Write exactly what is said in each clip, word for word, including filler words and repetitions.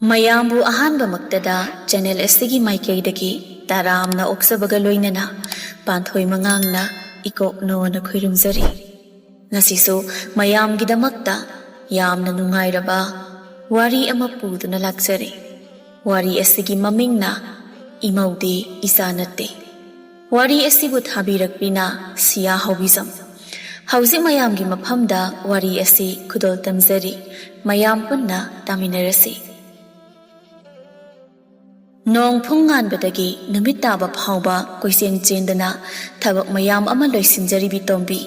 ꯃꯌꯥꯝꯕꯨ ꯑꯍꯥꯟꯕꯃꯛꯇꯗ ꯆꯦꯅꯦꯜ ꯑꯁꯤꯒꯤ ꯃꯥꯏꯀꯩꯗꯒꯤ ꯇꯔꯥꯝꯅ ꯑꯣꯛꯆꯕꯒ ꯂꯣꯏꯅꯅ ꯄꯥꯟꯊꯣꯏ ꯃꯉꯥꯡꯅ ꯏꯀꯣꯛꯅꯣꯅ ꯈꯨꯔꯨꯝꯖꯔꯤ꯫ ꯉꯁꯤꯁꯨ ꯃꯌꯥꯝꯒꯤꯗꯃꯛꯇ ꯌꯥꯝꯅ ꯅꯨꯡꯉꯥꯏꯔꯕ ꯋꯥꯔꯤ ꯑꯃ ꯄꯨꯗꯨꯅ ꯂꯥꯛꯆꯔꯤ꯫ ꯋꯥꯔꯤ ꯑꯁꯤꯒꯤ ꯃꯃꯤꯡꯅ ꯏꯃꯧꯗꯤ ꯏꯆꯥ ꯅꯠꯇꯦ꯫ ꯋꯥꯔꯤ ꯑꯁꯤꯕꯨ ꯊꯥꯕꯤꯔꯛꯄꯤꯅ ꯁꯤꯌꯥ ꯍꯥꯎꯕꯤꯖꯝ꯫ ꯍꯧꯖꯤꯛ ꯃꯌꯥꯝꯒꯤ ꯃꯐꯝꯗ ꯋꯥꯔꯤ ꯑꯁꯤ ꯈꯨꯗꯣꯜ ꯇꯝꯖꯔꯤ꯫ ꯃꯌꯥꯝ ꯄꯨꯟꯅ ꯇꯥꯃꯤꯟꯅꯔꯁꯤ꯫ ꯅꯣꯡ ꯐꯨꯡ ꯉꯥꯟꯕꯗꯒꯤ ꯅꯨꯃꯤꯠ ꯇꯥꯕ ꯐꯥꯎꯕ ꯀꯣꯏꯆꯦꯟ ꯆꯦꯟꯗꯅ ꯊꯕꯛ ꯃꯌꯥꯝ ꯑꯃ ꯂꯣꯏꯁꯤꯟꯖꯔꯤꯕꯤ ꯇꯣꯝꯕꯤ꯫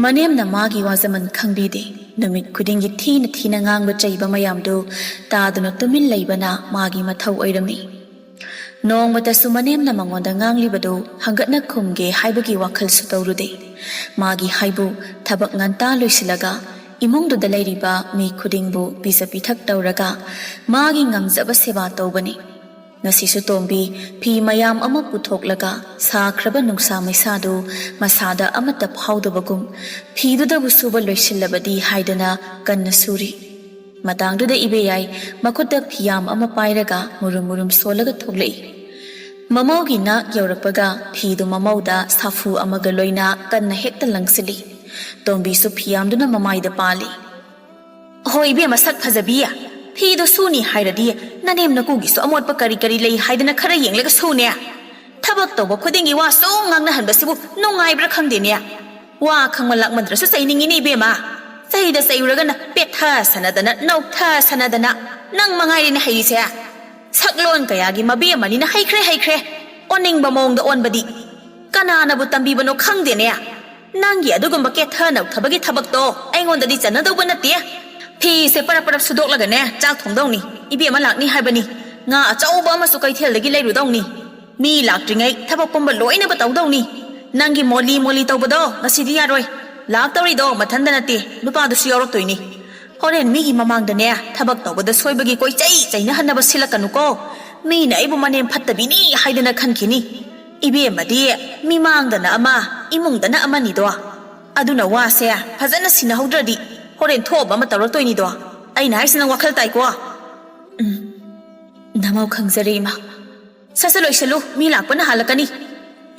ꯃꯅꯦꯝꯅ ꯃꯥꯒꯤ ꯋꯥꯖꯃꯟ ꯈꯪꯕꯤꯗꯦ꯫ ꯅꯨꯃꯤꯠ ꯈꯨꯗꯤꯡꯒꯤ ꯊꯤꯅ ꯊꯤꯅ ꯉꯥꯡꯕ ꯆꯩꯕ ꯃꯌꯥꯝꯗꯨ ꯇꯥꯗꯨꯅ ꯇꯨꯃꯤꯟ ꯂꯩꯕꯅ ꯃꯥꯒꯤ ꯃꯊꯧ ꯑꯣꯏꯔꯝꯃꯤ꯫ ꯅꯣꯡꯃꯇꯁꯨ ꯃꯅꯦꯝꯅ ꯃꯉꯣꯟꯗ ꯉꯥꯡꯂꯤꯕꯗꯨ ꯍꯪꯒꯠꯅ ꯈꯨꯝꯒꯦ ꯍꯥꯏꯕꯒꯤ ꯋꯥꯈꯜꯁꯨ ꯇꯧꯔꯨꯗꯦ꯫ ꯃꯥꯒꯤ ꯍꯥꯏꯕꯨ ꯊꯕꯛ ꯉꯟꯇꯥ ꯂꯣꯏꯁꯤꯜꯂꯒ ꯏꯃꯨꯡꯗꯨꯗ ꯂꯩꯔꯤꯕ ꯃꯤ ꯈꯨꯗꯤꯡꯕꯨ ꯄꯤꯖ ꯄꯤꯊꯛ ꯇꯧꯔꯒ ꯃꯥꯒꯤ ꯉꯝꯖꯕ ꯁꯦꯕꯥ ꯇꯧꯕꯅꯤ꯫ ꯉꯁꯤꯁꯨ ꯇꯣꯝꯕꯤ ꯐꯤ ꯃꯌꯥꯝ ꯑꯃ ꯄꯨꯊꯣꯛꯂꯒ ꯁꯥꯈ꯭ꯔꯕ ꯅꯨꯡꯁꯥ ꯃꯩꯁꯥꯗꯨ ꯃꯁꯥꯗ ꯑꯃꯠꯇ ꯐꯥꯎꯗꯕꯒꯨꯝ ꯐꯤꯗꯨꯗꯕꯨ ꯁꯨꯕ ꯂꯣꯏꯁꯤꯜꯂꯕꯗꯤ ꯍꯥꯏꯗꯅ ꯀꯟꯅ ꯁꯨꯔꯤ꯫ ꯃꯇꯥꯡꯗꯨꯗ ꯏꯕꯦꯌꯥꯏ ꯃꯈꯨꯠꯇ ꯐꯤꯌꯥꯝ ꯑꯃ ꯄꯥꯏꯔꯒ ꯃꯨꯔꯨꯝ ꯃꯨꯔꯨꯝ ꯁꯣꯜꯂꯒ ꯊꯣꯛꯂꯛꯏ꯫ ꯃꯃꯧꯒꯤ ꯅꯥꯛ ꯌꯧꯔꯛꯄꯒ ꯐꯤꯗꯨ ꯃꯃꯧꯗ ꯁꯥꯐꯨ ꯑꯃꯒ ꯂꯣꯏꯅ ꯀꯟꯅ ꯍꯦꯛꯇ ꯂꯪꯁꯤꯜꯂꯤ꯫ ꯇꯣꯝꯕꯤꯁꯨ ꯐꯤꯌꯥꯝꯗꯨꯅ ꯃꯃꯥꯏꯗ ꯄꯥꯜꯂꯤ꯫ "ꯍꯣꯏ ꯏꯕꯦꯝꯃ, ꯁꯛ ꯐꯖꯕꯤ, ꯐꯤꯗꯣ ꯁꯨꯅꯤ ꯍꯥꯏꯔꯗꯤ ꯅꯅꯦꯝ ꯅꯀꯨꯒꯤꯁꯨ ꯑꯃꯣꯠꯄ ꯀꯔꯤ ꯀꯔꯤ ꯂꯩ ꯍꯥꯏꯗꯅ ꯈꯔ ꯌꯦꯡꯂꯒ ꯁꯨꯅꯦ꯫ ꯊꯕꯛ ꯇꯧꯕ ꯈꯨꯗꯤꯡꯒꯤ ꯋꯥ ꯁꯨꯝ ꯉꯥꯡꯅꯍꯟꯕꯁꯤꯕꯨ ꯅꯨꯡꯉꯥꯏꯕ꯭ꯔꯥ ꯈꯪꯗꯦꯅꯦ꯫ ꯋꯥ ꯈꯪꯃꯟ ꯂꯥꯛꯃꯟꯗ꯭ꯔꯁꯨ ꯆꯩꯅꯤꯡꯉꯤꯅꯦ ꯏꯕꯦꯝꯃ꯫ ꯆꯩꯗ ꯆꯩꯔꯨꯔꯒꯅ ꯄꯦꯠꯊ ꯁꯅꯗꯅ, ꯅꯧꯊ ꯁꯅꯗꯅ, ꯅꯪ ꯃꯉꯥꯏꯔꯦꯅꯦ ꯍꯩꯔꯤꯁꯦ꯫ ꯁꯛꯂꯣꯟ ꯀꯌꯥꯒꯤ ꯃꯕꯦꯝꯃꯅꯤꯅ ꯍꯩꯈ꯭ꯔꯦ, ꯍꯩꯈ꯭ꯔꯦ꯫ ꯑꯣꯟꯅꯤꯡꯕ ꯃꯑꯣꯡꯗ ꯑꯣꯟꯕꯗꯤ꯫ ꯀꯅꯥꯅꯕꯨ ꯇꯝꯕꯤꯕꯅꯣ ꯈꯪꯗꯦꯅꯦ꯫ ꯅꯪꯒꯤ ꯑꯗꯨꯒꯨꯝꯕ ꯀꯦꯊ ꯅꯧꯊꯕꯒꯤ ꯊꯕꯛꯇꯣ ꯑꯩꯉꯣꯟꯗꯗꯤ ꯆꯟꯅꯗꯧꯕ ꯅꯠꯇꯦ꯫ ꯐꯤꯁꯦ ꯄꯔꯞ ꯄꯔꯞ ꯁꯨꯗꯣꯛꯂꯒꯅꯦ ꯆꯥꯛ ꯊꯣꯡꯗꯧꯅꯤ꯫ ꯏꯕꯦꯝꯃ ꯂꯥꯛꯅꯤ ꯍꯥꯏꯕꯅꯤ꯫ ꯉꯥ ꯑꯆꯧꯕ ꯑꯃꯁꯨ ꯀꯩꯊꯦꯜꯗꯒꯤ ꯂꯩꯔꯨꯗꯧꯅꯤ꯫ ꯃꯤ ꯂꯥꯛꯇ꯭ꯔꯤꯉꯩ ꯊꯕꯛ ꯄꯨꯝꯕ ꯂꯣꯏꯅꯕ ꯇꯧꯗꯧꯅꯤ꯫ ꯅꯪꯒꯤ ꯃꯣꯂꯤ ꯃꯣꯂꯤ ꯇꯧꯕꯗꯣ ꯉꯁꯤꯗꯤ ꯌꯥꯔꯣꯏ꯫ ꯂꯥꯛꯇꯧꯔꯤꯗꯣ ꯃꯊꯟꯗ ꯅꯠꯇꯦ, ꯅꯨꯄꯥꯗꯨꯁꯨ ꯌꯥꯎꯔꯛꯇꯣꯏꯅꯤ꯫ ꯍꯣꯔꯦꯟ ꯃꯤꯒꯤ ꯃꯃꯥꯡꯗꯅꯦ ꯊꯕꯛ ꯇꯧꯕꯗ ꯁꯣꯏꯕꯒꯤ ꯀꯣꯏꯆꯩ ꯆꯩꯅꯍꯟꯅꯕ ꯁꯤꯜꯂꯛꯀꯅꯨꯀꯣ꯫ ꯃꯤꯅ ꯑꯩꯕꯨ ꯃꯅꯦꯝ ꯐꯠꯇꯕꯤꯅꯤ ꯍꯥꯏꯗꯅ ꯈꯟꯈꯤꯅꯤ꯫ ꯏꯕꯦꯝꯃꯗꯤ ꯃꯤꯃꯥꯡꯗꯅ ꯑꯃ, ꯏꯃꯨꯡꯗꯅ ꯑꯃꯅꯤꯗꯣ꯫ ꯑꯗꯨꯅ ꯋꯥꯁꯦ ꯐꯖꯅ ꯁꯤꯟꯅꯍꯧꯗ꯭ꯔꯗꯤ ꯍꯣꯔꯦꯟ ꯊꯣꯛꯑꯕ ꯑꯃ ꯇꯧꯔꯛꯇꯣꯏꯅꯤꯗꯣ꯫ ꯑꯩꯅ ꯍꯥꯏꯁꯤ ꯅꯪ ꯋꯥꯈꯜ ꯇꯥꯏꯀꯣ? ꯎꯝ, ꯅꯃꯧ ꯈꯪꯖꯔꯦ, ꯏꯃꯥ꯫ "ꯁꯠ ꯁꯠ ꯂꯣꯏꯁꯜꯂꯨ, ꯃꯤ ꯂꯥꯛꯄꯅ ꯍꯥꯜꯂꯛꯀꯅꯤ꯫"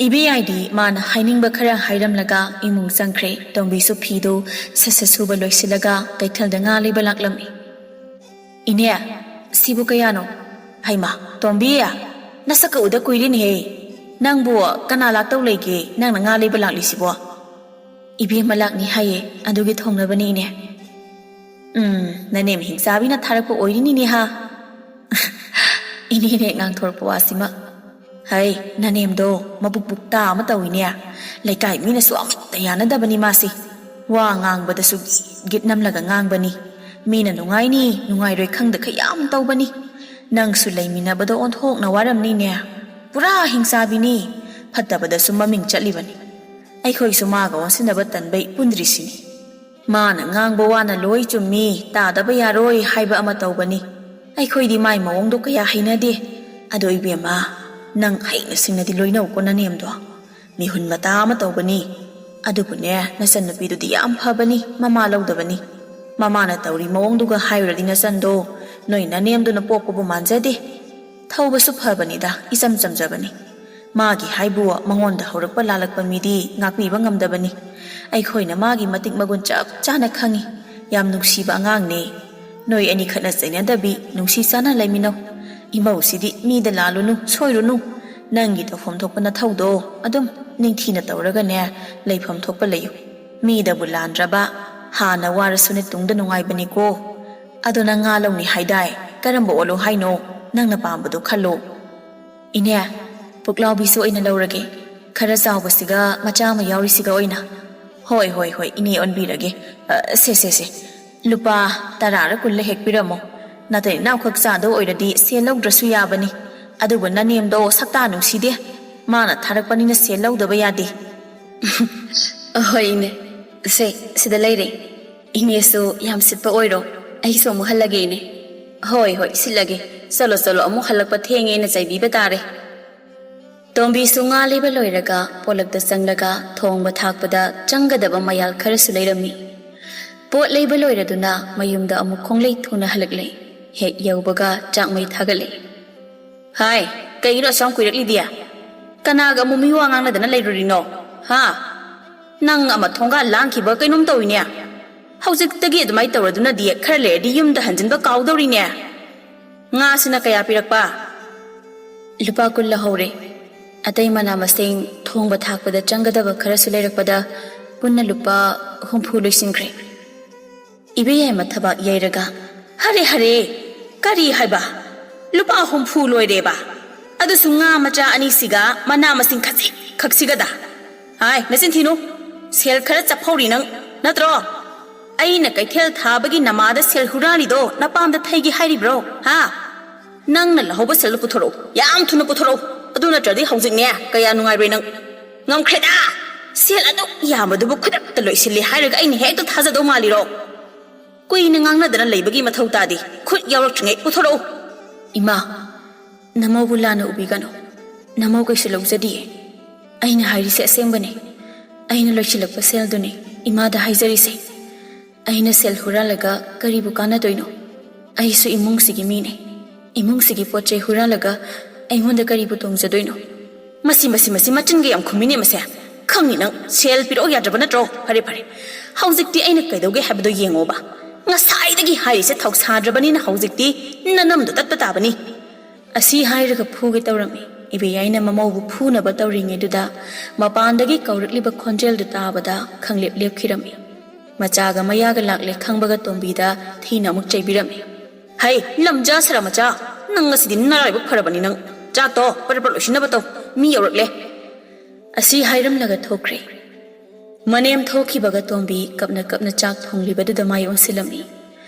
ꯏꯕꯦꯌꯥꯏꯗꯤ ꯃꯥꯅ ꯍꯥꯏꯅꯤꯡꯕ ꯈꯔ ꯍꯥꯏꯔꯝꯂꯒ ꯏꯃꯨꯡ ꯆꯪꯈ꯭ꯔꯦ꯫ ꯇꯣꯝꯕꯤꯁꯨ ꯐꯤꯗꯨ ꯁꯠ ꯁꯠ ꯁꯨꯕ ꯂꯣꯏꯁꯤꯜꯂꯒ ꯀꯩꯊꯦꯜꯗ ꯉꯥ ꯂꯩꯕ ꯂꯥꯛꯂꯝꯃꯤ꯫ "ꯏꯅꯦ, ꯁꯤꯕꯨ ꯀꯌꯥꯅꯣ? ꯍꯩꯃꯥ, ꯇꯣꯝꯕꯤ, ꯅꯁꯛꯀ ꯎꯗ ꯀꯨꯏꯔꯦꯅꯦꯍꯦ꯫ ꯅꯪꯕꯨ ꯀꯅꯥ ꯂꯥꯛꯇꯧ ꯂꯩꯒꯦ, ꯅꯪꯅ ꯉꯥ ꯂꯩꯕ ꯂꯥꯛꯂꯤꯁꯤꯕꯣ?" "ꯏꯕꯦꯝꯃ ꯂꯥꯛꯅꯤ ꯍꯥꯏꯌꯦ, ꯑꯗꯨꯒꯤ ꯊꯣꯡꯅꯕꯅꯤ, ꯏꯅꯦ꯫" "ꯎꯝ, ꯅꯅꯦꯝ ꯍꯤꯡꯆꯥꯕꯤꯅ ꯊꯥꯔꯛꯄ ꯑꯣꯏꯔꯤꯅꯤꯅꯦ ꯍꯥ?" ꯏꯅꯦꯅꯦ ꯉꯥꯡꯊꯣꯔꯛꯄ ꯋꯥꯁꯤꯃ꯫ "ꯍꯩ, ꯅꯅꯦꯝꯗꯣ ꯃꯕꯨꯛ ꯄꯨꯛꯇꯥ ꯑꯃ ꯇꯧꯏꯅꯦ꯫ ꯂꯩꯀꯥꯏ ꯃꯤꯅꯁꯨ ꯑꯃꯠꯇ ꯌꯥꯅꯗꯕꯅꯤ ꯃꯥꯁꯤ꯫ ꯋꯥ ꯉꯥꯡꯕꯗꯁꯨ ꯒꯤꯠ ꯒꯤꯠ ꯅꯝꯂꯒ ꯉꯥꯡꯕꯅꯤ꯫ ꯃꯤꯅ ꯅꯨꯡꯉꯥꯏꯅꯤ ꯅꯨꯡꯉꯥꯏꯔꯣꯏ ꯈꯪꯗꯈꯩ ꯌꯥꯝ ꯇꯧꯕꯅꯤ꯫ ꯅꯪꯁꯨ ꯂꯩꯃꯤꯟꯅꯕꯗ ꯑꯣꯟꯊꯣꯛꯅ ꯋꯥꯔꯝꯅꯤꯅꯦ꯫ ꯄꯨꯔꯥ ꯍꯤꯡꯆꯥꯕꯤꯅꯤ꯫ ꯐꯠꯇꯕꯗꯁꯨ ꯃꯃꯤꯡ ꯆꯠꯂꯤꯕꯅꯤ꯫ ꯑꯩꯈꯣꯏꯁꯨ ꯃꯥꯒ ꯑꯣꯟꯁꯤꯟꯅꯕ ꯇꯟꯕꯩ ꯄꯨꯟꯗ꯭ꯔꯤꯁꯤꯅꯤ꯫ ꯃꯥꯅ ꯉꯥꯡꯕ ꯋꯥꯅ ꯂꯣꯏ ꯆꯨꯝꯃꯤ, ꯇꯥꯗꯕ ꯌꯥꯔꯣꯏ ꯍꯥꯏꯕ ꯑꯃ ꯇꯧꯕꯅꯤ꯫ ꯑꯩꯈꯣꯏꯗꯤ ꯃꯥꯏ ꯃꯑꯣꯡꯗꯣ ꯀꯌꯥ ꯍꯩꯅꯗꯦ꯫ ꯑꯗꯣ ꯏꯕꯦꯝꯃ, ꯅꯪ ꯍꯩꯅ ꯁꯤꯡꯅꯗꯤ ꯂꯣꯏꯅꯧꯀꯣ ꯅꯅꯦꯝꯗꯣ꯫ ꯃꯤꯍꯨꯟ ꯃꯇꯥ ꯑꯃ ꯇꯧꯕꯅꯤ꯫ ꯑꯗꯨꯕꯨꯅꯦ, ꯅꯆꯟꯅꯨꯄꯤꯗꯨꯗꯤ ꯌꯥꯝ ꯐꯕꯅꯤ, ꯃꯃꯥ ꯂꯧꯗꯕꯅꯤ꯫ ꯃꯃꯥꯅ ꯇꯧꯔꯤ ꯃꯑꯣꯡꯗꯨꯒ ꯍꯥꯏꯔꯨꯔꯗꯤ ꯅꯆꯟꯗꯣ ꯅꯣꯏ ꯅꯅꯦꯝꯗꯨꯅ ꯄꯣꯛꯄꯕꯨ ꯃꯥꯟꯖꯗꯦ꯫ ꯊꯧꯕꯁꯨ ꯐꯕꯅꯤꯗ, ꯏꯆꯝ ꯆꯝꯖꯕꯅꯤ꯫ ꯃꯥꯒꯤ ꯍꯥꯏꯕꯨ ꯃꯉꯣꯟꯗ ꯍꯧꯔꯛꯄ ꯂꯥꯜꯂꯛꯄ ꯃꯤꯗꯤ ꯉꯥꯛꯄꯤꯕ ꯉꯝꯗꯕꯅꯤ꯫ ꯑꯩꯈꯣꯏꯅ ꯃꯥꯒꯤ ꯃꯇꯤꯛ ꯃꯒꯨꯟ ꯆꯞ ꯆꯥꯅ ꯈꯪꯏ꯫ ꯌꯥꯝ ꯅꯨꯡꯁꯤꯕ ꯑꯉꯥꯡꯅꯦ꯫ ꯅꯣꯏ ꯑꯅꯤ ꯈꯠꯅ ꯆꯩꯅꯗꯕꯤ, ꯅꯨꯡꯁꯤ ꯆꯥꯟꯅ ꯂꯩꯃꯤꯟꯅꯧ꯫ ꯏꯃꯧꯁꯤꯗꯤ ꯃꯤꯗ ꯂꯥꯜꯂꯨꯅꯨ, ꯁꯣꯏꯔꯨꯅꯨ꯫ ꯅꯪꯒꯤ ꯇꯧꯐꯝ ꯊꯣꯛꯄ ꯅꯊꯧꯗꯣ ꯑꯗꯨꯝ ꯅꯤꯡꯊꯤꯅ ꯇꯧꯔꯒꯅꯦ, ꯂꯩꯐꯝ ꯊꯣꯛꯄ ꯂꯩꯌꯨ꯫ ꯃꯤꯗꯕꯨ ꯂꯥꯟꯗ꯭ꯔꯕ, ꯍꯥꯟꯅ ꯋꯥꯔꯁꯨꯅꯦ ꯇꯨꯡꯗ ꯅꯨꯡꯉꯥꯏꯕꯅꯤꯀꯣ꯫ ꯑꯗꯣ ꯅꯪ ꯉꯥ ꯂꯧꯅꯤ ꯍꯥꯏꯗꯥꯏ? ꯀꯔꯝꯕ ꯑꯣꯜꯂꯣ ꯍꯥꯏꯅꯣ? ꯅꯪꯅ ꯄꯥꯝꯕꯗꯣ ꯈꯜꯂꯣ꯫ ꯏꯅꯦ, ꯄꯨꯛꯂꯥꯎꯕꯤꯁꯨ ꯑꯣꯏꯅ ꯂꯧꯔꯒꯦ꯫ ꯈꯔ ꯆꯥꯎꯕꯁꯤꯒ ꯃꯆꯥ ꯑꯃ ꯌꯥꯎꯔꯤꯁꯤꯒ ꯑꯣꯏꯅ꯫ ꯍꯣꯏ, ꯍꯣꯏ, ꯍꯣꯏ, ꯏꯅꯦ ꯑꯣꯟꯕꯤꯔꯒꯦ꯫ ꯑ, ꯁꯦ, ꯁꯦ, ꯁꯦ꯫ ꯂꯨꯄꯥ ꯇꯔꯥꯔ ꯀꯨꯟꯂ ꯍꯦꯛ ꯄꯤꯔꯝꯃꯣ꯫ ꯅꯥꯇꯩ ꯅꯥꯎꯈꯛ ꯆꯥꯗꯧ ꯑꯣꯏꯔꯗꯤ ꯁꯦꯜ ꯂꯧꯗ꯭ꯔꯁꯨ ꯌꯥꯕꯅꯤ꯫ ꯑꯗꯨꯕꯨ ꯅꯅꯦꯝꯗꯣ ꯁꯛꯇꯥ ꯅꯨꯡꯁꯤꯗꯦ꯫ ꯃꯥꯅ ꯊꯥꯔꯛꯄꯅꯤꯅ ꯁꯦꯜ ꯂꯧꯗꯕ ꯌꯥꯗꯦ꯫ ꯍꯣꯏ, ꯏꯅꯦ꯫ ꯁꯦ, ꯁꯤꯗ ꯂꯩꯔꯦ꯫ ꯏꯅꯦꯁꯨ ꯌꯥꯝ ꯁꯤꯠꯄ ꯑꯣꯏꯔꯣ꯫ ꯑꯩꯁꯨ ꯑꯃꯨꯛ ꯍꯜꯂꯒꯦ, ꯏꯅꯦ꯫ ꯍꯣꯏ, ꯍꯣꯏ, ꯁꯤꯠꯂꯒꯦ꯫ ꯆꯠꯂꯣ, ꯆꯠꯂꯣ, ꯑꯃꯨꯛ ꯍꯜꯂꯛꯄ ꯊꯦꯡꯉꯦꯅ ꯆꯩꯕꯤꯕ ꯇꯥꯔꯦ꯫ ꯇꯣꯝꯕꯤꯁꯨ ꯉꯥ ꯂꯩꯕ ꯂꯣꯏꯔꯒ ꯄꯣꯂꯛꯇ ꯆꯪꯂꯒ ꯊꯣꯡꯕ ꯊꯥꯛꯄꯗ ꯆꯪꯒꯗꯕ ꯃꯌꯥꯜ ꯈꯔꯁꯨ ꯂꯩꯔꯝꯃꯤ꯫ ꯄꯣꯠ ꯂꯩꯕ ꯂꯣꯏꯔꯗꯨꯅ ꯃꯌꯨꯝꯗ ꯑꯃꯨꯛ ꯈꯣꯡꯂꯩ ꯊꯨꯅ ꯍꯜꯂꯛꯂꯦ꯫ ꯍꯦꯛ ꯌꯧꯕꯒ ꯆꯥꯛꯃꯩ ꯊꯥꯒꯠꯂꯛꯏ꯫ "ꯍꯥꯏ, ꯀꯩꯒꯤꯅꯣ ꯑꯁꯨꯛ ꯌꯥꯝ ꯀꯨꯏꯔꯛꯂꯤꯗꯤ? ꯀꯅꯥꯒ ꯑꯃꯨꯛ ꯃꯤꯋꯥ ꯉꯥꯡꯅꯗꯅ ꯂꯩꯔꯨꯔꯤꯅꯣ? ꯍꯥ? ꯅꯪ ꯑꯃ ꯊꯣꯡꯒꯥꯜ ꯂꯥꯡꯈꯤꯕ ꯀꯩꯅꯣꯝ ꯇꯧꯏꯅꯦ꯫ ꯍꯧꯖꯤꯛꯇꯒꯤ ꯑꯗꯨꯃꯥꯏꯅ ꯇꯧꯔꯗꯨꯅꯗꯤ ꯈꯔ ꯂꯩꯔꯗꯤ ꯌꯨꯝꯗ ꯍꯟꯖꯤꯟꯕ ꯀꯥꯎꯗꯧꯔꯤꯅꯦ꯫ ꯉꯥꯁꯤꯅ ꯀꯌꯥ ꯄꯤꯔꯛꯄ?" "ꯂꯨꯄꯥ ꯀꯨꯟ ꯂꯧꯍꯧꯔꯦ꯫ ꯑꯇꯩ ꯃꯅꯥ ꯃꯁꯤꯡ ꯊꯣꯡꯕ ꯊꯥꯛꯄꯗ ꯆꯪꯒꯗꯕ ꯈꯔꯁꯨ ꯂꯩꯔꯛꯄꯗ ꯄꯨꯟꯅ ꯂꯨꯄꯥ ꯍꯨꯝꯐꯨ ꯂꯣꯏꯁꯤꯟꯈ꯭ꯔꯦ꯫" ꯏꯕꯦꯌꯥꯏ ꯃꯊꯕꯥꯛ ꯌꯩꯔꯒ, "ꯍꯔꯦ ꯍꯔꯦ, ꯀꯔꯤ ꯍꯥꯏꯕ? ꯂꯨꯄꯥ ꯍꯨꯝꯐꯨ ꯂꯣꯏꯔꯦꯕ? ꯑꯗꯨꯁꯨ ꯉꯥ ꯃꯆꯥ ꯑꯅꯤꯁꯤꯒ ꯃꯅꯥ ꯃꯁꯤꯡ ꯈꯖꯤꯛ ꯈꯛꯁꯤꯒꯗ? ꯍꯥꯏ, ꯅꯆꯤꯟ ꯊꯤꯅꯨ꯫ ꯁꯦꯜ ꯈꯔ ꯆꯞꯐꯧꯔꯤ ꯅꯪ, ꯅꯠꯇ꯭ꯔꯣ? ꯑꯩꯅ ꯀꯩꯊꯦꯜ ꯊꯥꯕꯒꯤ ꯅꯃꯥꯗ ꯁꯦꯜ ꯍꯨꯔꯥꯜꯂꯤꯗꯣ ꯅꯄꯥꯝꯗ ꯊꯩꯒꯦ ꯍꯥꯏꯔꯤꯕ꯭ꯔꯣ? ꯍꯥ? ꯅꯪꯅ ꯂꯧꯍꯧꯕ ꯁꯦꯜꯗꯣ ꯄꯨꯊꯣꯔꯛꯎ, ꯌꯥꯝ ꯊꯨꯅ ꯄꯨꯊꯣꯔꯛꯎ꯫ ꯑꯗꯨ ꯅꯠꯇ꯭ꯔꯗꯤ ꯍꯧꯖꯤꯛꯅꯦ ꯀꯌꯥ ꯅꯨꯡꯉꯥꯏꯔꯣꯏ ꯅꯪ꯫ ꯉꯝꯈ꯭ꯔꯦꯗ! ꯁꯦꯜ ꯑꯗꯨꯛ ꯌꯥꯝꯕꯗꯨꯕꯨ ꯈꯨꯗꯛꯇ ꯂꯣꯏꯁꯤꯜꯂꯤ ꯍꯥꯏꯔꯒ ꯑꯩꯅ ꯍꯦꯛꯇ ꯊꯥꯖꯗꯧ ꯃꯥꯜꯂꯤꯔꯣ? ꯀꯨꯏꯅ ꯉꯥꯡꯅꯗꯅ ꯂꯩꯕꯒꯤ ꯃꯊꯧ ꯇꯥꯗꯦ꯫ ꯈꯨꯠ ꯌꯥꯎꯔꯛꯇ꯭ꯔꯤꯉꯩ ꯄꯨꯊꯣꯔꯛꯎ꯫" "ꯏꯃꯥ, ꯅꯃꯧꯕꯨ ꯂꯥꯟꯅ ꯎꯕꯤꯒꯅꯨ꯫ ꯅꯃꯧ ꯀꯩꯁꯨ ꯂꯧꯖꯗꯤꯌꯦ꯫ ꯑꯩꯅ ꯍꯥꯏꯔꯤꯁꯦ ꯑꯁꯦꯡꯕꯅꯦ꯫ ꯑꯩꯅ ꯂꯣꯏꯁꯤꯜꯂꯛꯄ ꯁꯦꯜꯗꯨꯅꯦ ꯏꯃꯥꯗ ꯍꯥꯏꯖꯔꯤꯁꯦ꯫ ꯑꯩꯅ ꯁꯦꯜ ꯍꯨꯔꯥꯜꯂꯒ ꯀꯔꯤꯕꯨ ꯀꯥꯟꯅꯗꯣꯏꯅꯣ? ꯑꯩꯁꯨ ꯏꯃꯨꯡꯁꯤꯒꯤ ꯃꯤꯅꯦ꯫ ꯏꯃꯨꯡꯁꯤꯒꯤ ꯄꯣꯠ ꯆꯩ ꯍꯨꯔꯥꯜꯂꯒ ꯑꯩꯉꯣꯟꯗ ꯀꯔꯤꯕꯨ ꯇꯣꯡꯖꯗꯣꯏꯅꯣ? ꯃꯁꯤ, ꯃꯁꯤ, ꯃꯁꯤ ꯃꯆꯤꯟꯒ ꯌꯥꯝ ꯈꯨꯝꯃꯤꯅꯦ ꯃꯁꯦ꯫ ꯈꯪꯅꯤ ꯅꯪ, ꯁꯦꯜ ꯄꯤꯔꯛꯑꯣ ꯌꯥꯗ꯭ꯔꯕ ꯅꯠꯇ꯭ꯔꯣ? ꯐꯔꯦ, ꯐꯔꯦ꯫ ꯍꯧꯖꯤꯛꯇꯤ ꯑꯩꯅ ꯀꯩꯗꯧꯒꯦ ꯍꯥꯏꯕꯗꯣ ꯌꯦꯡꯉꯣꯕ꯫ ꯉꯁꯥꯏꯗꯒꯤ ꯍꯥꯏꯔꯤꯁꯦ ꯊꯧ ꯁꯥꯗ꯭ꯔꯕꯅꯤꯅ ꯍꯧꯖꯤꯛꯇꯤ ꯅꯅꯝꯗꯣ ꯇꯠꯄ ꯇꯥꯕꯅꯤ꯫" ꯑꯁꯤ ꯍꯥꯏꯔꯒ ꯐꯨꯒꯦ ꯇꯧꯔꯝꯃꯤ꯫ ꯏꯕꯦꯌꯥꯏꯅ ꯃꯃꯧꯕꯨ ꯐꯨꯅꯕ ꯇꯧꯔꯤꯉꯩꯗꯨꯗ ꯃꯄꯥꯟꯗꯒꯤ ꯀꯧꯔꯛꯂꯤꯕ ꯈꯣꯟꯖꯦꯜꯗꯨ ꯇꯥꯕꯗ ꯈꯪꯂꯦꯞ ꯂꯦꯞꯈꯤꯔꯝꯃꯤ꯫ ꯃꯆꯥꯒ ꯃꯌꯥꯒ ꯂꯥꯛꯂꯦ ꯈꯪꯕꯒ ꯇꯣꯝꯕꯤꯗ ꯊꯤꯅ ꯑꯃꯨꯛ ꯆꯩꯕꯤꯔꯝꯃꯤ꯫ "ꯍꯩ, ꯂꯝꯖꯥ ꯁꯔꯥ ꯃꯆꯥ, ꯅꯪ ꯉꯁꯤꯗꯤ ꯅꯔꯥꯏꯕꯛ ꯐꯔꯕꯅꯤ ꯅꯪ꯫ ꯆꯥꯛꯇꯣ ꯄꯔꯞ ꯄꯔꯞ ꯂꯣꯏꯁꯤꯟꯅꯕ ꯇꯧ, ꯃꯤ ꯌꯧꯔꯛꯂꯦ꯫" ꯑꯁꯤ ꯍꯥꯏꯔꯝꯂꯒ ꯊꯣꯛꯈ꯭ꯔꯦ꯫ ꯃꯅꯦꯝ ꯊꯣꯛꯈꯤꯕꯒ ꯇꯣꯝꯕꯤ ꯀꯞꯅ ꯀꯞꯅ ꯆꯥꯛ ꯊꯣꯡꯂꯤꯕꯗꯨꯗ ꯃꯥꯏ ꯑꯣꯟꯁꯤꯜꯂꯝꯃꯤ꯫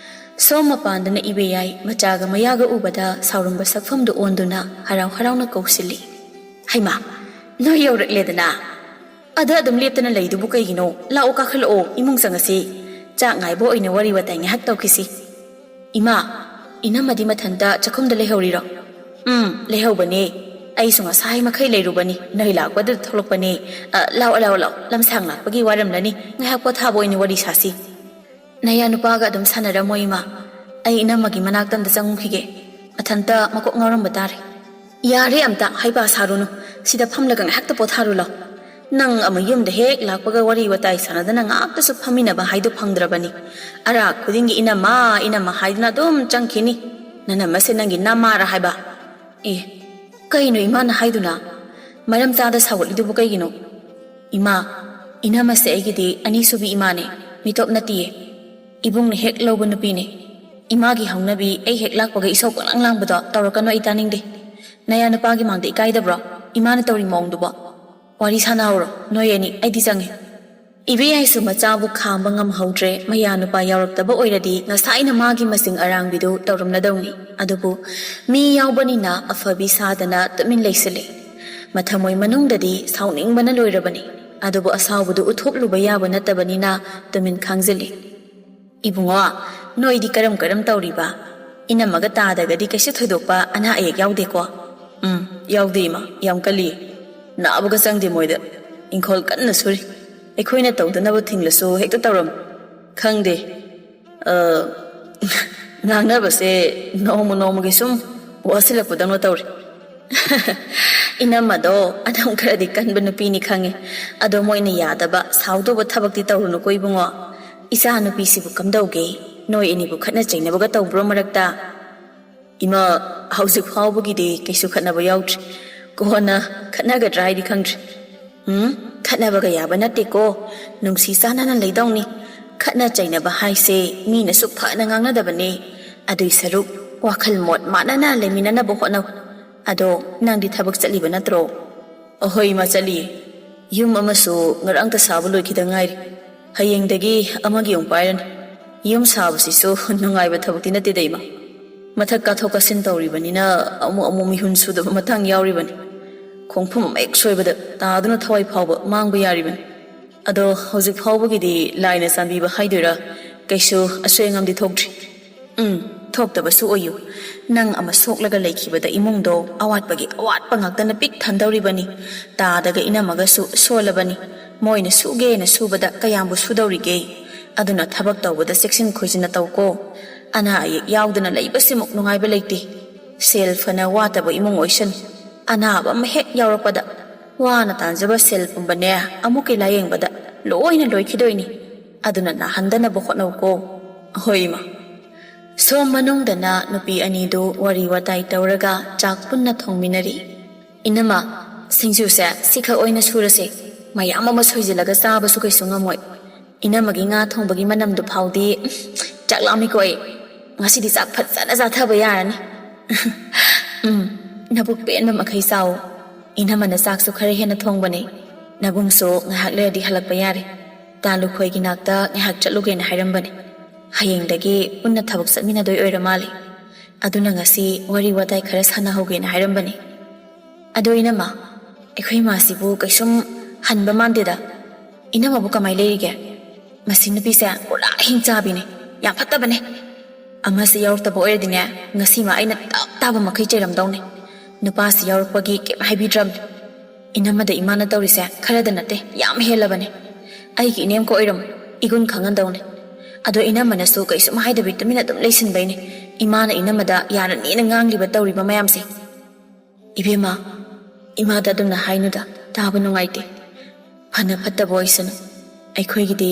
ꯁꯣꯝ ꯃꯄꯥꯟꯗꯅ ꯏꯕꯦꯌꯥꯏ ꯃꯆꯥꯒ ꯃꯌꯥꯒ ꯎꯕꯗ ꯁꯥꯎꯔꯝꯕ ꯁꯛꯐꯝꯗꯨ ꯑꯣꯟꯗꯨꯅ ꯍꯔꯥꯎ ꯍꯔꯥꯎꯅ ꯀꯧꯁꯤꯜꯂꯤ꯫ "ꯍꯩꯃꯥ, ꯅꯣꯏ ꯌꯧꯔꯛꯂꯦꯗꯅ? ꯑꯗ ꯑꯗꯨꯝ ꯂꯦꯞꯇꯅ ꯂꯩꯗꯨꯕꯨ ꯀꯩꯒꯤꯅꯣ? ꯂꯥꯛꯑꯣ, ꯀꯥꯈꯠꯂꯛꯑꯣ, ꯏꯃꯨꯡ ꯆꯪꯉꯁꯤ꯫ ꯆꯥꯛ ꯉꯥꯏꯕ ꯑꯣꯏꯅ ꯋꯥꯔꯤ ꯋꯥꯇꯥꯏ ꯉꯥꯏꯍꯥꯛ ꯇꯧꯈꯤꯁꯤ꯫" "ꯏꯃꯥ, ꯏꯅꯝꯃꯗꯤ ꯃꯊꯟꯇ ꯆꯥꯛꯈꯨꯝꯗ ꯂꯩꯍꯧꯔꯤꯔꯣ?" "ꯎꯝ, ꯂꯩꯍꯧꯕꯅꯦ꯫ ꯑꯩꯁꯨ ꯉꯁꯥꯏ ꯃꯈꯩ ꯂꯩꯔꯨꯕꯅꯤ꯫ ꯅꯣꯏ ꯂꯥꯛꯄꯗꯨꯗ ꯊꯣꯛꯂꯛꯄꯅꯦ꯫ ꯑ, ꯂꯥꯛꯑꯣ, ꯂꯥꯛꯑꯣ, ꯂꯥꯛꯑꯣ꯫ ꯂꯝꯁꯥꯡ ꯂꯥꯛꯄꯒꯤ ꯋꯥꯔꯝꯂꯅꯤ꯫ ꯉꯥꯏꯍꯥꯛ ꯄꯣꯊꯥꯕ ꯑꯣꯏꯅ ꯋꯥꯔꯤ ꯁꯥꯁꯤ꯫" "ꯅꯌꯥ ꯅꯨꯄꯥꯒ ꯑꯗꯨꯝ ꯁꯥꯟꯅꯔꯝꯃꯣ, ꯏꯃꯥ꯫ ꯑꯩ ꯏꯅꯝꯃꯒꯤ ꯃꯅꯥꯛꯇ ꯑꯝꯇ ꯆꯪꯉꯨꯈꯤꯒꯦ꯫ ꯃꯊꯟꯇ ꯃꯀꯣꯛ ꯉꯥꯎꯔꯝꯕ ꯇꯥꯔꯦ꯫ ꯌꯥꯔꯦ, ꯑꯝꯇ ꯍꯩꯄꯥ ꯁꯥꯔꯨꯅꯨ꯫ ꯁꯤꯗ ꯐꯝꯂꯒ ꯉꯥꯏꯍꯥꯛꯇ ꯄꯣꯊꯥꯔꯨ ꯂꯥꯎ꯫ ꯅꯪ ꯑꯃ ꯌꯨꯝꯗ ꯍꯦꯛ ꯂꯥꯛꯄꯒ ꯋꯥꯔꯤ ꯋꯥꯇꯥꯏ ꯁꯥꯟꯅꯗꯅ ꯉꯥꯏꯍꯥꯛꯇꯁꯨ ꯐꯝꯃꯤꯟꯅꯕ ꯍꯥꯏꯗꯣ ꯐꯪꯗ꯭ꯔꯕꯅꯤ꯫ ꯑꯔꯥꯛ ꯈꯨꯗꯤꯡꯒꯤ "ꯏꯅꯝꯃ, ꯏꯅꯝꯃ" ꯍꯥꯏꯗꯨꯅ ꯑꯗꯨꯝ ꯆꯪꯈꯤꯅꯤ꯫ ꯅꯅꯝꯃꯁꯦ ꯅꯪꯒꯤ ꯅꯃꯥꯔ ꯍꯥꯏꯕ? ꯑꯦ, ꯀꯩꯅꯣ ꯏꯃꯥꯅ ꯍꯥꯏꯗꯨꯅ? ꯃꯔꯝ ꯆꯥꯗ ꯁꯥꯎꯒꯠꯂꯤꯗꯨꯕꯨ ꯀꯩꯒꯤꯅꯣ? ꯏꯃꯥ, ꯏꯅꯝꯃꯁꯦ ꯑꯩꯒꯤꯗꯤ ꯑꯅꯤꯁꯨꯕꯤ ꯏꯃꯥꯅꯦ, ꯃꯤꯇꯣꯞ ꯅꯠꯇꯤꯌꯦ꯫ ꯏꯕꯨꯡꯅ ꯍꯦꯛ ꯂꯧꯕ ꯅꯨꯄꯤꯅꯦ꯫ ꯏꯃꯥꯒꯤ ꯍꯧꯅꯕꯤ ꯑꯩ ꯍꯦꯛ ꯂꯥꯛꯄꯒ ꯏꯁꯧ ꯄꯪꯂꯥꯡ ꯂꯥꯡꯕꯗꯣ ꯇꯧꯔꯛꯀꯅꯨ, ꯑꯩ ꯇꯥꯅꯤꯡꯗꯦ꯫ ꯅꯌꯥ ꯅꯨꯄꯥꯒꯤ ꯃꯥꯡꯗ ꯏꯀꯥꯏꯗꯕ꯭ꯔꯣ? ꯏꯃꯥꯅ ꯇꯧꯔꯤ ꯃꯑꯣꯡꯗꯨꯕꯣ? ꯋꯥꯔꯤ ꯁꯥꯟꯅꯍꯧꯔꯣ, ꯅꯣꯏ ꯑꯅꯤ, ꯑꯩꯗꯤ ꯆꯪꯉꯦ꯫ ꯏꯕꯦꯌꯥꯏꯁꯨ ꯃꯆꯥꯕꯨ ꯈꯥꯝꯕ ꯉꯝꯍꯧꯗ꯭ꯔꯦ꯫ ꯃꯌꯥ ꯅꯨꯄꯥ ꯌꯥꯎꯔꯛꯇꯕ ꯑꯣꯏꯔꯗꯤ ꯉꯁꯥꯏꯅ ꯃꯥꯒꯤ ꯃꯁꯤꯡ ꯑꯔꯥꯡꯕꯤꯗꯨ ꯇꯧꯔꯝꯂꯗꯧꯅꯤ꯫ ꯑꯗꯨꯕꯨ ꯃꯤ ꯌꯥꯎꯕꯅꯤꯅ ꯑꯐꯕꯤ ꯁꯥꯗꯅ ꯇꯨꯃꯤꯟ ꯂꯩꯁꯤꯜꯂꯤ꯫ ꯃꯊꯃꯣꯏ ꯃꯅꯨꯡꯗꯗꯤ ꯁꯥꯎꯅꯤꯡꯕꯅ ꯂꯣꯏꯔꯕꯅꯤ꯫ ꯑꯗꯨꯕꯨ ꯑꯁꯥꯎꯕꯗꯨ ꯎꯠꯊꯣꯛꯂꯨꯕ ꯌꯥꯕ ꯅꯠꯇꯕꯅꯤꯅ ꯇꯨꯃꯤꯟ ꯈꯥꯡꯖꯤꯜꯂꯤ꯫ "ꯏꯕꯨꯡꯉꯣ, ꯅꯣꯏꯗꯤ ꯀꯔꯝ ꯀꯔꯝ ꯇꯧꯔꯤꯕ? ꯏꯅꯝꯃꯒ ꯇꯥꯗꯒꯗꯤ ꯀꯩꯁꯨ ꯊꯣꯏꯗꯣꯛꯄ ꯑꯅꯥ ꯑꯌꯦꯛ ꯌꯥꯎꯗꯦꯀꯣ?" "ꯎꯝ, ꯌꯥꯎꯗꯦ ꯏꯃꯥ, ꯌꯥꯝ ꯀꯜꯂꯤ꯫ ꯅꯥꯕꯒ ꯆꯪꯗꯦ ꯃꯣꯏꯗ꯫ ꯏꯪꯈꯣꯜ ꯀꯟꯅ ꯁꯨꯔꯤ꯫ ꯑꯩꯈꯣꯏꯅ ꯇꯧꯗꯅꯕ ꯊꯤꯡꯂꯁꯨ ꯍꯦꯛꯇ ꯇꯧꯔꯝꯃꯤ꯫ ꯈꯪꯗꯦ, ꯑ, ꯉꯥꯡꯅꯕꯁꯦ ꯅꯣꯡꯃ ꯅꯣꯡꯃꯒꯤ ꯁꯨꯝ ꯋꯥꯁꯤꯜꯂꯛꯄꯗꯧꯅ ꯇꯧꯔꯦ꯫" "ꯏꯅꯝꯃꯗꯣ ꯑꯗꯨꯝ ꯈꯔꯗꯤ ꯀꯟꯕ ꯅꯨꯄꯤꯅꯤ ꯈꯪꯉꯦ꯫ ꯑꯗꯣ ꯃꯣꯏꯅ ꯌꯥꯗꯕ, ꯁꯥꯎꯗꯧꯕ ꯊꯕꯛꯇꯤ ꯇꯧꯔꯨꯅꯨꯀꯣ ꯏꯕꯨꯡꯉꯣ꯫ ꯏꯆꯥ ꯅꯨꯄꯤꯁꯤꯕꯨ ꯀꯝꯗꯧꯒꯦ? ꯅꯣꯏ ꯑꯅꯤꯕꯨ ꯈꯠꯅ ꯆꯩꯅꯕꯒ ꯇꯧꯕ꯭ꯔꯣ ꯃꯔꯛꯇ?" "ꯏꯃꯥ, ꯍꯧꯖꯤꯛ ꯐꯥꯎꯕꯒꯤꯗꯤ ꯀꯩꯁꯨ ꯈꯠꯅꯕ ꯌꯥꯎꯗ꯭ꯔꯤ꯫ ꯀꯣꯟꯅ ꯈꯠꯅꯒꯗ꯭ꯔꯥ ꯍꯥꯏꯗꯤ ꯈꯪꯗ꯭ꯔꯤ꯫" "ꯎꯝ, ꯈꯠꯅꯕꯒ ꯌꯥꯕ ꯅꯠꯇꯦꯀꯣ꯫ ꯅꯨꯡꯁꯤ ꯆꯥꯟꯅꯅ ꯂꯩꯗꯧꯅꯤ꯫ ꯈꯠꯅ ꯆꯩꯅꯕ ꯍꯥꯏꯁꯦ ꯃꯤꯅꯁꯨ ꯐꯅ ꯉꯥꯡꯅꯗꯕꯅꯦ꯫ ꯑꯗꯨꯏ ꯁꯔꯨꯛ ꯋꯥꯈꯜ ꯃꯣꯠ ꯃꯥꯟꯅꯅ ꯂꯩꯃꯤꯟꯅꯅꯕ ꯍꯣꯠꯅꯧ꯫ ꯑꯗꯣ ꯅꯪꯗꯤ ꯊꯕꯛ ꯆꯠꯂꯤꯕ ꯅꯠꯇ꯭ꯔꯣ?" "ꯑꯍꯣꯏ ꯏꯃꯥ, ꯆꯠꯂꯤꯌꯦ꯫ ꯌꯨꯝ ꯑꯃꯁꯨ ꯉꯔꯥꯡꯇ ꯁꯥꯕ ꯂꯣꯏꯈꯤꯗ ꯉꯥꯏꯔꯤ꯫ ꯍꯌꯦꯡꯗꯒꯤ ꯑꯃꯒꯤ ꯑꯃꯨꯛ ꯄꯥꯏꯔꯅꯤ꯫ ꯌꯨꯝ ꯁꯥꯕꯁꯤꯁꯨ ꯅꯨꯡꯉꯥꯏꯕ ꯊꯕꯛꯇꯤ ꯅꯠꯇꯦꯗ ꯏꯃꯥ꯫ ꯃꯊꯛ ꯀꯥꯊꯣꯛ ꯀꯥꯁꯤꯟ ꯇꯧꯔꯤꯕꯅꯤꯅ ꯑꯃꯨꯛ ꯑꯃꯨꯛ ꯃꯤꯍꯨꯟ ꯁꯨꯗꯕ ꯃꯇꯥꯡ ꯌꯥꯎꯔꯤꯕꯅꯤ꯫ ꯈꯣꯡꯐꯝ ꯑꯃ ꯍꯦꯛ ꯁꯣꯏꯕꯗ ꯇꯥꯗꯨꯅ ꯊꯋꯥꯏ ꯐꯥꯎꯕ ꯃꯥꯡꯕ ꯌꯥꯔꯤꯕꯅꯤ꯫ ꯑꯗꯣ ꯍꯧꯖꯤꯛ ꯐꯥꯎꯕꯒꯤꯗꯤ ꯂꯥꯏꯅ ꯆꯥꯟꯕꯤꯕ ꯍꯥꯏꯗꯣꯏꯔꯥ, ꯀꯩꯁꯨ ꯑꯁꯣꯏ ꯑꯉꯥꯝꯗꯤ ꯊꯣꯛꯇ꯭ꯔꯤ꯫" "ꯎꯝ, ꯊꯣꯛꯇꯕꯁꯨ ꯑꯣꯏꯌꯨ꯫ ꯅꯪ ꯑꯃ ꯁꯣꯛꯂꯒ ꯂꯩꯈꯤꯕꯗ ꯏꯃꯨꯡꯗꯣ ꯑꯋꯥꯠꯄꯒꯤ ꯑꯋꯥꯠꯄ ꯉꯥꯛꯇꯅ ꯄꯤꯛ ꯊꯟꯗꯧꯔꯤꯕꯅꯤ꯫ ꯇꯥꯗꯒ ꯏꯅꯝꯃꯒꯁꯨ ꯁꯣꯜꯂꯕꯅꯤ꯫ ꯃꯣꯏꯅ ꯁꯨꯒꯦꯅ ꯁꯨꯕꯗ ꯀꯌꯥꯝꯕꯨ ꯁꯨꯗꯧꯔꯤꯒꯦ? ꯑꯗꯨꯅ ꯊꯕꯛ ꯇꯧꯕꯗ ꯆꯦꯛꯁꯤꯟ ꯈꯣꯏꯖꯤꯟꯅ ꯇꯧꯀꯣ꯫ ꯑꯅꯥ ꯑꯌꯦꯛ ꯌꯥꯎꯗꯅ ꯂꯩꯕꯁꯤꯃꯨꯛ ꯅꯨꯡꯉꯥꯏꯕ ꯂꯩꯇꯦ꯫ ꯁꯦꯜ ꯐꯅ ꯋꯥꯠꯇꯕ ꯏꯃꯨꯡ ꯑꯣꯏꯁꯅꯨ, ꯑꯅꯥꯕ ꯑꯃ ꯍꯦꯛ ꯌꯥꯎꯔꯛꯄꯗ ꯋꯥꯅ ꯇꯥꯟꯖꯕ ꯁꯦꯜ ꯄꯨꯝꯕꯅꯦ ꯑꯃꯨꯛꯀꯤ ꯂꯥꯌꯦꯡꯕꯗ ꯂꯣꯏꯅ ꯂꯣꯏꯈꯤꯗꯣꯏꯅꯤ꯫ ꯑꯗꯨꯅ ꯅꯥꯍꯟꯗꯅꯕ ꯍꯣꯠꯅꯧꯀꯣ꯫ ꯍꯣꯏ ꯏꯃꯥ꯫ ꯁꯣꯝ ꯃꯅꯨꯡꯗꯅ ꯅꯨꯄꯤ ꯑꯅꯤꯗꯨ ꯋꯥꯔꯤ ꯋꯥꯇꯥꯏ ꯇꯧꯔꯒ ꯆꯥꯛ ꯄꯨꯟꯅ ꯊꯣꯡꯃꯤꯟꯅꯔꯤ꯫ "ꯏꯅꯝꯃ, ꯁꯤꯡꯖꯨꯁꯦ ꯁꯤꯈꯛ ꯑꯣꯏꯅ ꯁꯨꯔꯁꯦ꯫ ꯃꯌꯥꯝ ꯑꯃ ꯁꯣꯏꯖꯤꯜꯂꯒ ꯆꯥꯕꯁꯨ ꯀꯩꯁꯨ ꯉꯝꯃꯣꯏ꯫ ꯏꯅꯝꯃꯒꯤ ꯉꯥ ꯊꯣꯡꯕꯒꯤ ꯃꯅꯝꯗꯨ ꯐꯥꯎꯗꯤ, ꯎꯝ, ꯆꯥꯛ ꯂꯥꯝꯃꯤꯀꯣ ꯑꯩ꯫ ꯉꯁꯤꯗꯤ ꯆꯥꯛ ꯐꯖꯅ ꯆꯥꯊꯕ ꯌꯥꯔꯅꯤ꯫" "ꯎꯝ, ꯅꯕꯨꯛ ꯄꯦꯟꯕ ꯃꯈꯩ ꯆꯥꯎ꯫ ꯏꯅꯝꯃꯅ ꯆꯥꯛꯁꯨ ꯈꯔ ꯍꯦꯟꯅ ꯊꯣꯡꯕꯅꯦ꯫ ꯅꯕꯨꯡꯁꯨ ꯉꯥꯏꯍꯥꯛ ꯂꯩꯔꯗꯤ ꯍꯜꯂꯛꯄ ꯌꯥꯔꯦ꯫ ꯇꯥ ꯂꯨꯈꯣꯏꯒꯤ ꯅꯥꯛꯇ ꯉꯥꯏꯍꯥꯛ ꯆꯠꯂꯨꯒꯦꯅ ꯍꯥꯏꯔꯝꯕꯅꯦ꯫ ꯍꯌꯦꯡꯗꯒꯤ ꯄꯨꯟꯅ ꯊꯕꯛ ꯆꯠꯃꯤꯟꯅꯗꯣꯏ ꯑꯣꯏꯔ ꯃꯥꯜꯂꯦ꯫ ꯑꯗꯨꯅ ꯉꯁꯤ ꯋꯥꯔꯤ ꯋꯥꯇꯥꯏ ꯈꯔ ꯁꯥꯟꯅꯍꯧꯒꯦꯅ ꯍꯥꯏꯔꯝꯕꯅꯦ꯫ ꯑꯗꯣ ꯏꯅꯝꯃ, ꯑꯩꯈꯣꯏ ꯏꯃꯥꯁꯤꯕꯨ ꯀꯩꯁꯨꯝ ꯍꯟꯕ ꯃꯥꯟꯗꯦꯗ꯫ ꯏꯅꯝꯃꯕꯨ ꯀꯃꯥꯏ ꯂꯩꯔꯤꯒꯦ? ꯃꯁꯤ ꯅꯨꯄꯤꯁꯦ ꯄꯨꯔꯥ ꯍꯤꯡꯆꯥꯕꯤꯅꯦ, ꯌꯥꯝ ꯐꯠꯇꯕꯅꯦ꯫ ꯑꯃꯁꯤ ꯌꯥꯎꯔꯛꯇꯕ ꯑꯣꯏꯔꯗꯤꯅꯦ, ꯉꯁꯤꯃ ꯑꯩꯅ ꯇꯞ ꯇꯥꯕ ꯃꯈꯩ ꯆꯩꯔꯝꯗꯧꯅꯦ꯫ ꯅꯨꯄꯥꯁꯤ ꯌꯥꯎꯔꯛꯄꯒꯤ ꯀꯩꯝ ꯍꯥꯏꯕꯤꯗ꯭ꯔꯕꯅꯦ꯫ ꯏꯅꯝꯃꯗ ꯏꯃꯥꯅ ꯇꯧꯔꯤꯁꯦ ꯈꯔꯗ ꯅꯠꯇꯦ, ꯌꯥꯝ ꯍꯦꯜꯂꯕꯅꯦ꯫ ꯑꯩꯒꯤ ꯏꯅꯦꯝꯀ ꯑꯣꯏꯔꯝꯃꯣ, ꯏꯒꯨꯟ ꯈꯪꯍꯟꯗꯧꯅꯦ꯫ ꯑꯗꯣ ꯏꯅꯝꯃꯅꯁꯨ ꯀꯩꯁꯨꯝ ꯍꯥꯏꯗꯕꯤ ꯇꯨꯃꯤꯟꯅ ꯑꯗꯨꯝ ꯂꯩꯁꯤꯟꯕꯩꯅꯦ ꯏꯃꯥꯅ ꯏꯅꯝꯃꯗ ꯌꯥꯔꯅꯤꯅ ꯉꯥꯡꯂꯤꯕ ꯇꯧꯔꯤꯕ ꯃꯌꯥꯝꯁꯦ꯫ ꯏꯕꯦꯝꯃ, ꯏꯃꯥꯗ ꯑꯗꯨꯝꯅ ꯍꯥꯏꯅꯨꯗ, ꯇꯥꯕ ꯅꯨꯡꯉꯥꯏꯇꯦ꯫ ꯐꯅ ꯐꯠꯇꯕ ꯑꯣꯏꯁꯅꯨ, ꯑꯩꯈꯣꯏꯒꯤꯗꯤ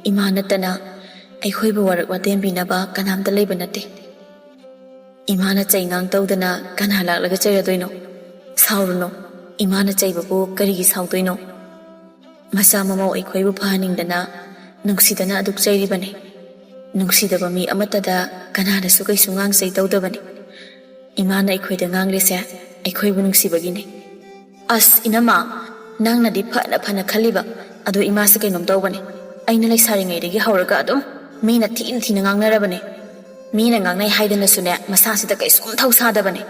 ꯏꯃꯥ ꯅꯠꯇꯅ ꯑꯩꯈꯣꯏꯕꯨ ꯋꯥꯔꯛ ꯋꯥꯇꯦꯝꯕꯤꯅꯕ ꯀꯅꯥꯝꯇ ꯂꯩꯕ ꯅꯠꯇꯦ꯫ ꯏꯃꯥꯅ ꯆꯩ ꯉꯥꯡ ꯇꯧꯗꯅ ꯀꯅꯥ ꯂꯥꯛꯂꯒ ꯆꯩꯔꯗꯣꯏꯅꯣ? ꯁꯥꯎꯔꯨꯅꯨ, ꯏꯃꯥꯅ ꯆꯩꯕꯕꯨ ꯀꯔꯤꯒꯤ ꯁꯥꯎꯗꯣꯏꯅꯣ? ꯃꯆꯥ ꯃꯃꯧ ꯑꯩꯈꯣꯏꯕꯨ ꯐꯍꯟꯅꯤꯡꯗꯅ ꯅꯨꯡꯁꯤꯗꯅ ꯑꯗꯨꯛ ꯆꯩꯔꯤꯕꯅꯤ꯫ ꯅꯨꯡꯁꯤꯗꯕ ꯃꯤ ꯑꯃꯠꯇꯗ ꯀꯅꯥꯅꯁꯨ ꯀꯩꯁꯨ ꯉꯥꯡ ꯆꯩ ꯇꯧꯗꯕꯅꯤ꯫ ꯏꯃꯥꯅ ꯑꯩꯈꯣꯏꯗ ꯉꯥꯡꯂꯤꯁꯦ ꯑꯩꯈꯣꯏꯕꯨ ꯅꯨꯡꯁꯤꯕꯒꯤꯅꯤ꯫" "ꯑꯁ ꯏꯅꯝꯃ, ꯅꯪꯅꯗꯤ ꯐꯅ ꯐꯅ ꯈꯜꯂꯤꯕ, ꯑꯗꯣ ꯏꯃꯥꯁꯦ ꯀꯩꯅꯣꯝ ꯇꯧꯕꯅꯦ꯫ ꯑꯩꯅ ꯂꯩꯁꯥꯔꯤꯉꯩꯗꯒꯤ ꯍꯧꯔꯒ ꯑꯗꯨꯝ ꯃꯤꯅ ꯊꯤꯅ ꯊꯤꯅ ꯉꯥꯡꯅꯔꯕꯅꯦ꯫ ꯃꯤꯅ ꯉꯥꯡꯅꯩ ꯍꯥꯏꯗꯅꯁꯨꯅꯦ, ꯃꯁꯥꯁꯤꯗ ꯀꯩꯁꯨꯝ ꯊꯧ ꯁꯥꯗꯕꯅꯦ꯫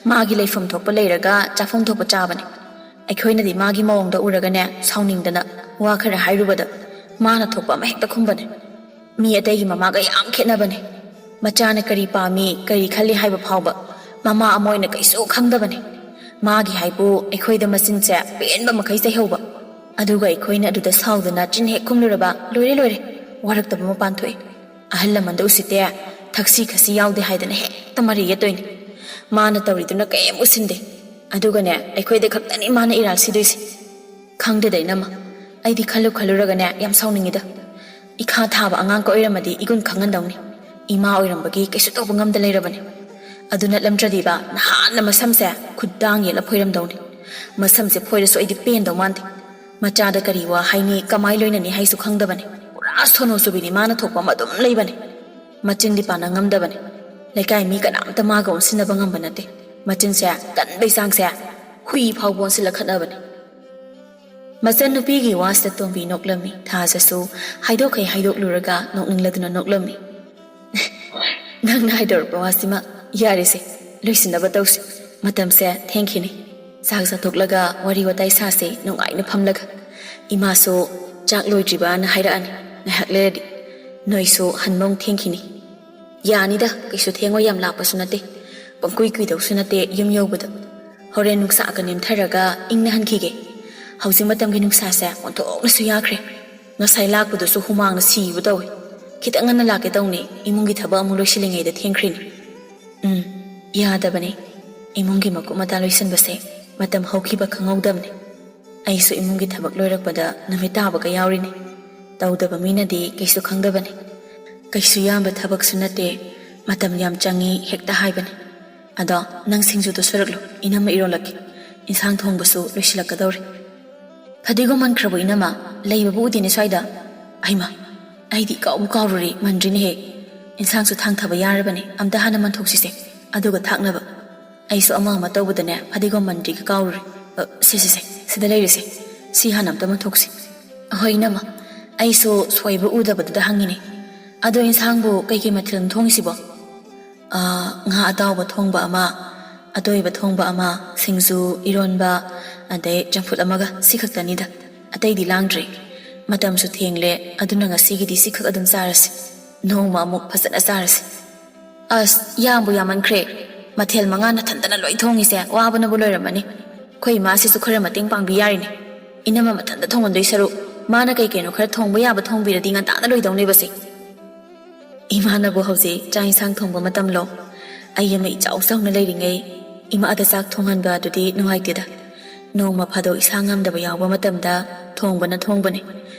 ꯃꯥꯒꯤ ꯂꯩꯐꯝ ꯊꯣꯛꯄ ꯂꯩꯔꯒ ꯆꯥꯐꯝ ꯊꯣꯛꯄ ꯆꯥꯕꯅꯦ꯫ ꯑꯩꯈꯣꯏꯅꯗꯤ ꯃꯥꯒꯤ ꯃꯑꯣꯡꯗ ꯎꯔꯒꯅꯦ, ꯁꯥꯎꯅꯤꯡꯗꯅ ꯋꯥ ꯈꯔ ꯍꯥꯏꯔꯨꯕꯗ ꯃꯥꯅ ꯊꯣꯛꯄ ꯑꯃ ꯍꯦꯛꯇ ꯈꯨꯝꯕꯅꯦ꯫ ꯃꯤ ꯑꯇꯩꯒꯤ ꯃꯃꯥꯒ ꯌꯥꯝ ꯈꯦꯠꯅꯕꯅꯦ꯫ ꯃꯆꯥꯅ ꯀꯔꯤ ꯄꯥꯝꯃꯤ, ꯀꯔꯤ ꯈꯜꯂꯤ ꯍꯥꯏꯕ ꯐꯥꯎꯕ ꯃꯃꯥ ꯑꯃ ꯑꯣꯏꯅ ꯀꯩꯁꯨ ꯈꯪꯗꯕꯅꯦ꯫ ꯃꯥꯒꯤ ꯍꯥꯏꯕꯨ ꯑꯩꯈꯣꯏꯗ ꯃꯆꯤꯟꯁꯦ ꯄꯦꯟꯕ ꯃꯈꯩ ꯆꯩꯍꯧꯕ꯫ ꯑꯗꯨꯒ ꯑꯩꯈꯣꯏꯅ ꯑꯗꯨꯗ ꯁꯥꯎꯗꯅ ꯆꯤꯟ ꯍꯦꯛ ꯈꯨꯝꯂꯨꯔꯕ, ꯂꯣꯏꯔꯦ ꯂꯣꯏꯔꯦ, ꯋꯥꯔꯛꯇꯕ ꯃꯄꯥꯟ ꯊꯣꯛꯑꯦ꯫ ꯑꯍꯜ ꯂꯃꯟꯗ ꯎꯁꯤꯠꯇꯦ, ꯊꯛꯁꯤ ꯈꯥꯁꯤ ꯌꯥꯎꯗꯦ ꯍꯥꯏꯗꯅ ꯍꯦꯛꯇ ꯃꯔꯩ ꯌꯦꯠꯇꯣꯏꯅꯤ꯫ ꯃꯥꯅ ꯇꯧꯔꯤꯗꯨꯅ ꯀꯩꯝ ꯎꯁꯤꯟꯗꯦ꯫ ꯑꯗꯨꯒꯅꯦ, ꯑꯩꯈꯣꯏꯗ ꯈꯛꯇꯅꯤ ꯃꯥꯅ ꯏꯔꯥꯜ ꯁꯤꯗꯣꯏꯁꯦ꯫ ꯈꯪꯗꯦꯗ ꯏꯅꯝꯃ, ꯑꯩꯗꯤ ꯈꯜꯂꯨ ꯈꯜꯂꯨꯔꯒꯅꯦ ꯌꯥꯝ ꯁꯥꯎꯅꯤꯡꯉꯤꯗ꯫ ꯏꯈꯥ ꯊꯥꯕ ꯑꯉꯥꯡ ꯑꯣꯏꯔꯝꯃꯗꯤ ꯏꯒꯨꯟ ꯈꯪꯍꯟꯗꯧꯅꯤ꯫ ꯏꯃꯥ ꯑꯣꯏꯔꯝꯕꯒꯤ ꯀꯩꯁꯨ ꯇꯧꯕ ꯉꯝꯗ ꯂꯩꯔꯕꯅꯤ꯫ ꯑꯗꯨ ꯅꯠꯂꯝꯗ꯭ꯔꯗꯤꯕ ꯅꯍꯥꯟꯅ ꯃꯁꯝꯁꯦ ꯈꯨꯠꯗꯥꯡ ꯌꯦꯠꯂ ꯐꯣꯏꯔꯝꯗꯧꯅꯤ꯫ ꯃꯁꯝꯁꯦ ꯐꯣꯏꯔꯁꯨ ꯑꯩꯗꯤ ꯄꯦꯟꯗꯧ ꯃꯥꯟꯗꯦ꯫ ꯃꯆꯥꯗ ꯀꯔꯤ ꯋꯥ ꯍꯥꯏꯅꯤ, ꯀꯃꯥꯏ ꯂꯣꯏꯅꯅꯤ ꯍꯥꯏꯁꯨ ꯈꯪꯗꯕꯅꯤ꯫ ꯄꯨꯔꯥ ꯁꯣꯅꯣ ꯆꯨꯕꯤꯅꯤ ꯃꯥꯅ ꯊꯣꯛꯄ ꯑꯃ ꯑꯗꯨꯝ ꯂꯩꯕꯅꯤ꯫ ꯃꯆꯤꯟꯗꯤ ꯄꯥꯟꯅ ꯉꯝꯗꯕꯅꯤ꯫ ꯂꯩꯀꯥꯏ ꯃꯤ ꯀꯅꯥꯝꯇ ꯃꯥꯒ ꯑꯣꯟꯁꯤꯟꯅꯕ ꯉꯝꯕ ꯅꯠꯇꯦ꯫ ꯃꯆꯤꯟꯁꯦ ꯀꯟꯕꯩ ꯆꯥꯡꯁꯦ ꯍꯨꯏ ꯐꯥꯎꯕ ꯑꯣꯟꯁꯤꯜꯂ ꯈꯠꯅꯕꯅꯤ꯫ ꯃꯆꯟꯅꯨꯄꯤꯒꯤ ꯋꯥꯁꯤꯗ ꯇꯣꯝꯕꯤ ꯅꯣꯛꯂꯝꯃꯤ꯫ ꯊꯥꯖꯁꯨ ꯍꯥꯏꯗꯣꯛꯈꯩ ꯍꯥꯏꯗꯣꯛꯂꯨꯔꯒ ꯅꯣꯛꯅꯤꯡꯂꯗꯨꯅ ꯅꯣꯛꯂꯝꯃꯤ꯫ "ꯅꯪꯅ ꯍꯥꯏꯗꯣꯔꯛꯄ ꯋꯥꯁꯤꯃ ꯌꯥꯔꯦꯁꯦ, ꯂꯣꯏꯁꯤꯟꯅꯕ ꯇꯧꯁꯤ꯫ ꯃꯇꯝꯁꯦ ꯊꯦꯡꯈꯤꯅꯤ꯫ ꯆꯥꯛ ꯆꯥꯊꯣꯛꯂꯒ ꯋꯥꯔꯤ ꯋꯥꯇꯥꯏ ꯁꯥꯁꯦ ꯅꯨꯡꯉꯥꯏꯅ ꯐꯝꯂꯒ꯫ ꯏꯃꯥꯁꯨ ꯆꯥꯛ ꯂꯣꯏꯗ꯭ꯔꯤꯕꯅ ꯍꯥꯏꯔꯛꯑꯅꯤ ꯉꯥꯏꯍꯥꯛ ꯂꯩꯔꯗꯤ꯫ ꯅꯣꯏꯁꯨ ꯍꯟꯕ ꯑꯃꯨꯛ ꯊꯦꯡꯈꯤꯅꯤ꯫ ꯌꯥꯅꯤꯗ, ꯀꯩꯁꯨ ꯊꯦꯡꯉꯣꯏ, ꯌꯥꯝ ꯂꯥꯞꯄꯁꯨ ꯅꯠꯇꯦ꯫ ꯄꯪꯀꯨꯏ ꯀꯨꯏꯗꯧꯁꯨ ꯅꯠꯇꯦ ꯌꯨꯝ ꯌꯧꯕꯗ꯫ ꯍꯣꯔꯦꯟ ꯅꯨꯡꯁꯥꯒ ꯅꯦꯝꯊꯔꯒ ꯏꯪꯅ ꯍꯟꯈꯤꯒꯦ꯫ ꯍꯧꯖꯤꯛ ꯃꯇꯝꯒꯤ ꯅꯨꯡꯁꯥꯁꯦ ꯑꯣꯟꯊꯣꯛꯅꯁꯨ ꯌꯥꯈ꯭ꯔꯦ꯫ ꯉꯁꯥꯏ ꯂꯥꯛꯄꯗꯨꯁꯨ ꯍꯨꯃꯥꯡꯅ ꯁꯤꯕ ꯇꯧꯏ꯫ ꯈꯤꯇꯪ ꯉꯟꯅ ꯂꯥꯛꯀꯦ ꯇꯧꯅꯤ, ꯏꯃꯨꯡꯒꯤ ꯊꯕꯛ ꯑꯃꯨꯛ ꯂꯣꯏꯁꯤꯜꯂꯤꯉꯩꯗ ꯊꯦꯡꯈ꯭ꯔꯤꯅꯤ꯫ ꯎꯝ, ꯌꯥꯗꯕꯅꯤ꯫ ꯏꯃꯨꯡꯒꯤ ꯃꯀꯨꯞ ꯃꯇꯥ ꯂꯣꯏꯁꯤꯟꯕꯁꯦ ꯃꯇꯝ ꯍꯧꯈꯤꯕ ꯈꯪꯍꯧꯗꯕꯅꯤ꯫ ꯑꯩꯁꯨ ꯏꯃꯨꯡꯒꯤ ꯊꯕꯛ ꯂꯣꯏꯔꯛꯄꯗ ꯅꯨꯃꯤꯠ ꯇꯥꯕꯒ ꯌꯥꯎꯔꯤꯅꯤ꯫ ꯇꯧꯗꯕ ꯃꯤꯅꯗꯤ ꯀꯩꯁꯨ ꯈꯪꯗꯕꯅꯤ꯫ ꯀꯩꯁꯨ ꯌꯥꯝꯕ ꯊꯕꯛꯁꯨ ꯅꯠꯇꯦ, ꯃꯇꯝ ꯌꯥꯝ ꯆꯪꯉꯤ ꯍꯦꯛꯇ ꯍꯥꯏꯕꯅꯤ꯫ ꯑꯗꯣ ꯅꯪ ꯁꯤꯡꯖꯨꯗꯣ ꯁꯨꯔꯛꯂꯣ, ꯏꯅꯝꯃ ꯏꯔꯣꯜꯂꯛꯀꯦ꯫ ꯏꯟꯁꯥꯡ ꯊꯣꯡꯕꯁꯨ ꯂꯣꯏꯁꯤꯜꯂꯛꯀꯗꯧꯔꯦ꯫ ꯐꯗꯤꯒꯣꯝ ꯃꯟꯈ꯭ꯔꯕꯣ ꯏꯅꯝꯃ? ꯂꯩꯕꯕꯨ ꯎꯗꯦꯅꯦ ꯁ꯭ꯋꯥꯏꯗ꯫ ꯑꯩꯃ, ꯑꯩꯗꯤ ꯏꯀꯥꯎꯕꯨ ꯀꯥꯎꯔꯨꯔꯦ, ꯃꯟꯗ꯭ꯔꯤꯅꯦꯍꯦ꯫ ꯏꯟꯁꯥꯡꯁꯨ ꯊꯥꯡꯊꯕ ꯌꯥꯔꯕꯅꯦ, ꯑꯝꯇ ꯍꯥꯟꯅ ꯃꯟꯊꯣꯛꯁꯤꯁꯦ, ꯑꯗꯨꯒ ꯊꯥꯛꯅꯕ꯫ ꯑꯩꯁꯨ ꯑꯃ ꯑꯃ ꯇꯧꯕꯗꯅꯦ ꯐꯗꯤꯒꯣꯝ ꯃꯟꯗ꯭ꯔꯤꯒ ꯀꯥꯎꯔꯨꯔꯦ꯫ ꯑ, ꯁꯦ, ꯁꯦ, ꯁꯦ, ꯁꯤꯗ ꯂꯩꯔꯦꯁꯦ꯫ ꯁꯤ ꯍꯥꯟꯅ ꯑꯝꯇ ꯃꯟꯊꯣꯛꯁꯤ꯫ ꯑꯍꯣꯏ ꯏꯅꯝꯃ, ꯑꯩꯁꯨ ꯁꯣꯏꯕ ꯎꯗꯕꯗꯨꯗ ꯍꯪꯉꯤꯅꯦ꯫ ꯑꯗꯣ ꯏꯟꯁꯥꯡꯕꯨ ꯀꯩꯀꯩ ꯃꯊꯦꯜꯅꯣ ꯊꯣꯡꯉꯤꯁꯤꯕꯣ? ꯑ, ꯉꯥ ꯑꯇꯥꯎꯕ ꯊꯣꯡꯕ ꯑꯃ, ꯑꯇꯣꯏꯕ ꯊꯣꯡꯕ ꯑꯃ, ꯁꯤꯡꯖꯨ, ꯏꯔꯣꯟꯕ, ꯑꯗꯩ ꯆꯝꯐꯨꯠ ꯑꯃꯒ, ꯁꯤ ꯈꯛꯇꯅꯤꯗ꯫ ꯑꯇꯩꯗꯤ ꯂꯥꯡꯗ꯭ꯔꯦ꯫ ꯃꯇꯝꯁꯨ ꯊꯦꯡꯂꯦ, ꯑꯗꯨꯅ ꯉꯁꯤꯒꯤꯗꯤ ꯁꯤꯈꯛ ꯑꯗꯨꯝ ꯆꯥꯔꯁꯤ꯫ ꯅꯣꯡꯃ ꯑꯃꯨꯛ ꯐꯖꯅ ꯆꯥꯔꯁꯤ꯫ ꯑꯁ, ꯌꯥꯝꯕꯨ ꯌꯥꯝꯃꯟꯈ꯭ꯔꯦ꯫ ꯃꯊꯦꯜ ꯃꯉꯥ ꯅꯊꯟꯇꯅ ꯂꯣꯏ ꯊꯣꯡꯉꯤꯁꯦ ꯋꯥꯕꯅꯕꯨ ꯂꯣꯏꯔꯝꯃꯅꯤ꯫ ꯑꯩꯈꯣꯏ ꯏꯃꯥꯁꯤꯁꯨ ꯈꯔ ꯃꯇꯦꯡ ꯄꯥꯡꯕꯤ ꯌꯥꯔꯤꯅꯦ꯫ ꯏꯅꯝꯃ ꯃꯊꯟꯇ ꯊꯣꯡꯍꯟꯗꯣꯏ ꯁꯔꯨꯛ ꯃꯥꯅ ꯀꯩ ꯀꯩꯅꯣ ꯈꯔ ꯊꯣꯡꯕ ꯌꯥꯕ ꯊꯣꯡꯕꯤꯔꯗꯤ ꯉꯟꯇꯥꯅ ꯂꯣꯏꯗꯧꯅꯦꯕꯁꯦ꯫ ꯏꯃꯥꯅꯕꯨ ꯍꯧꯖꯤꯛ ꯆꯥꯛ ꯏꯟꯁꯥꯡ ꯊꯣꯡꯕ ꯃꯇꯝꯂꯣ? ꯑꯩ ꯑꯃ ꯏꯆꯥꯎ ꯆꯥꯎꯅ ꯂꯩꯔꯤꯉꯩ ꯏꯃꯥꯗ ꯆꯥꯛ ꯊꯣꯡꯍꯟꯕ ꯑꯗꯨꯗꯤ ꯅꯨꯡꯉꯥꯏꯇꯦꯗ꯫ ꯅꯣꯡꯃ ꯐꯥꯗꯣꯛ ꯏꯁꯥ ꯉꯝꯗꯕ ꯌꯥꯎꯕ ꯃꯇꯝꯗ ꯊꯣꯡꯕꯅ ꯊꯣꯡꯕꯅꯦ꯫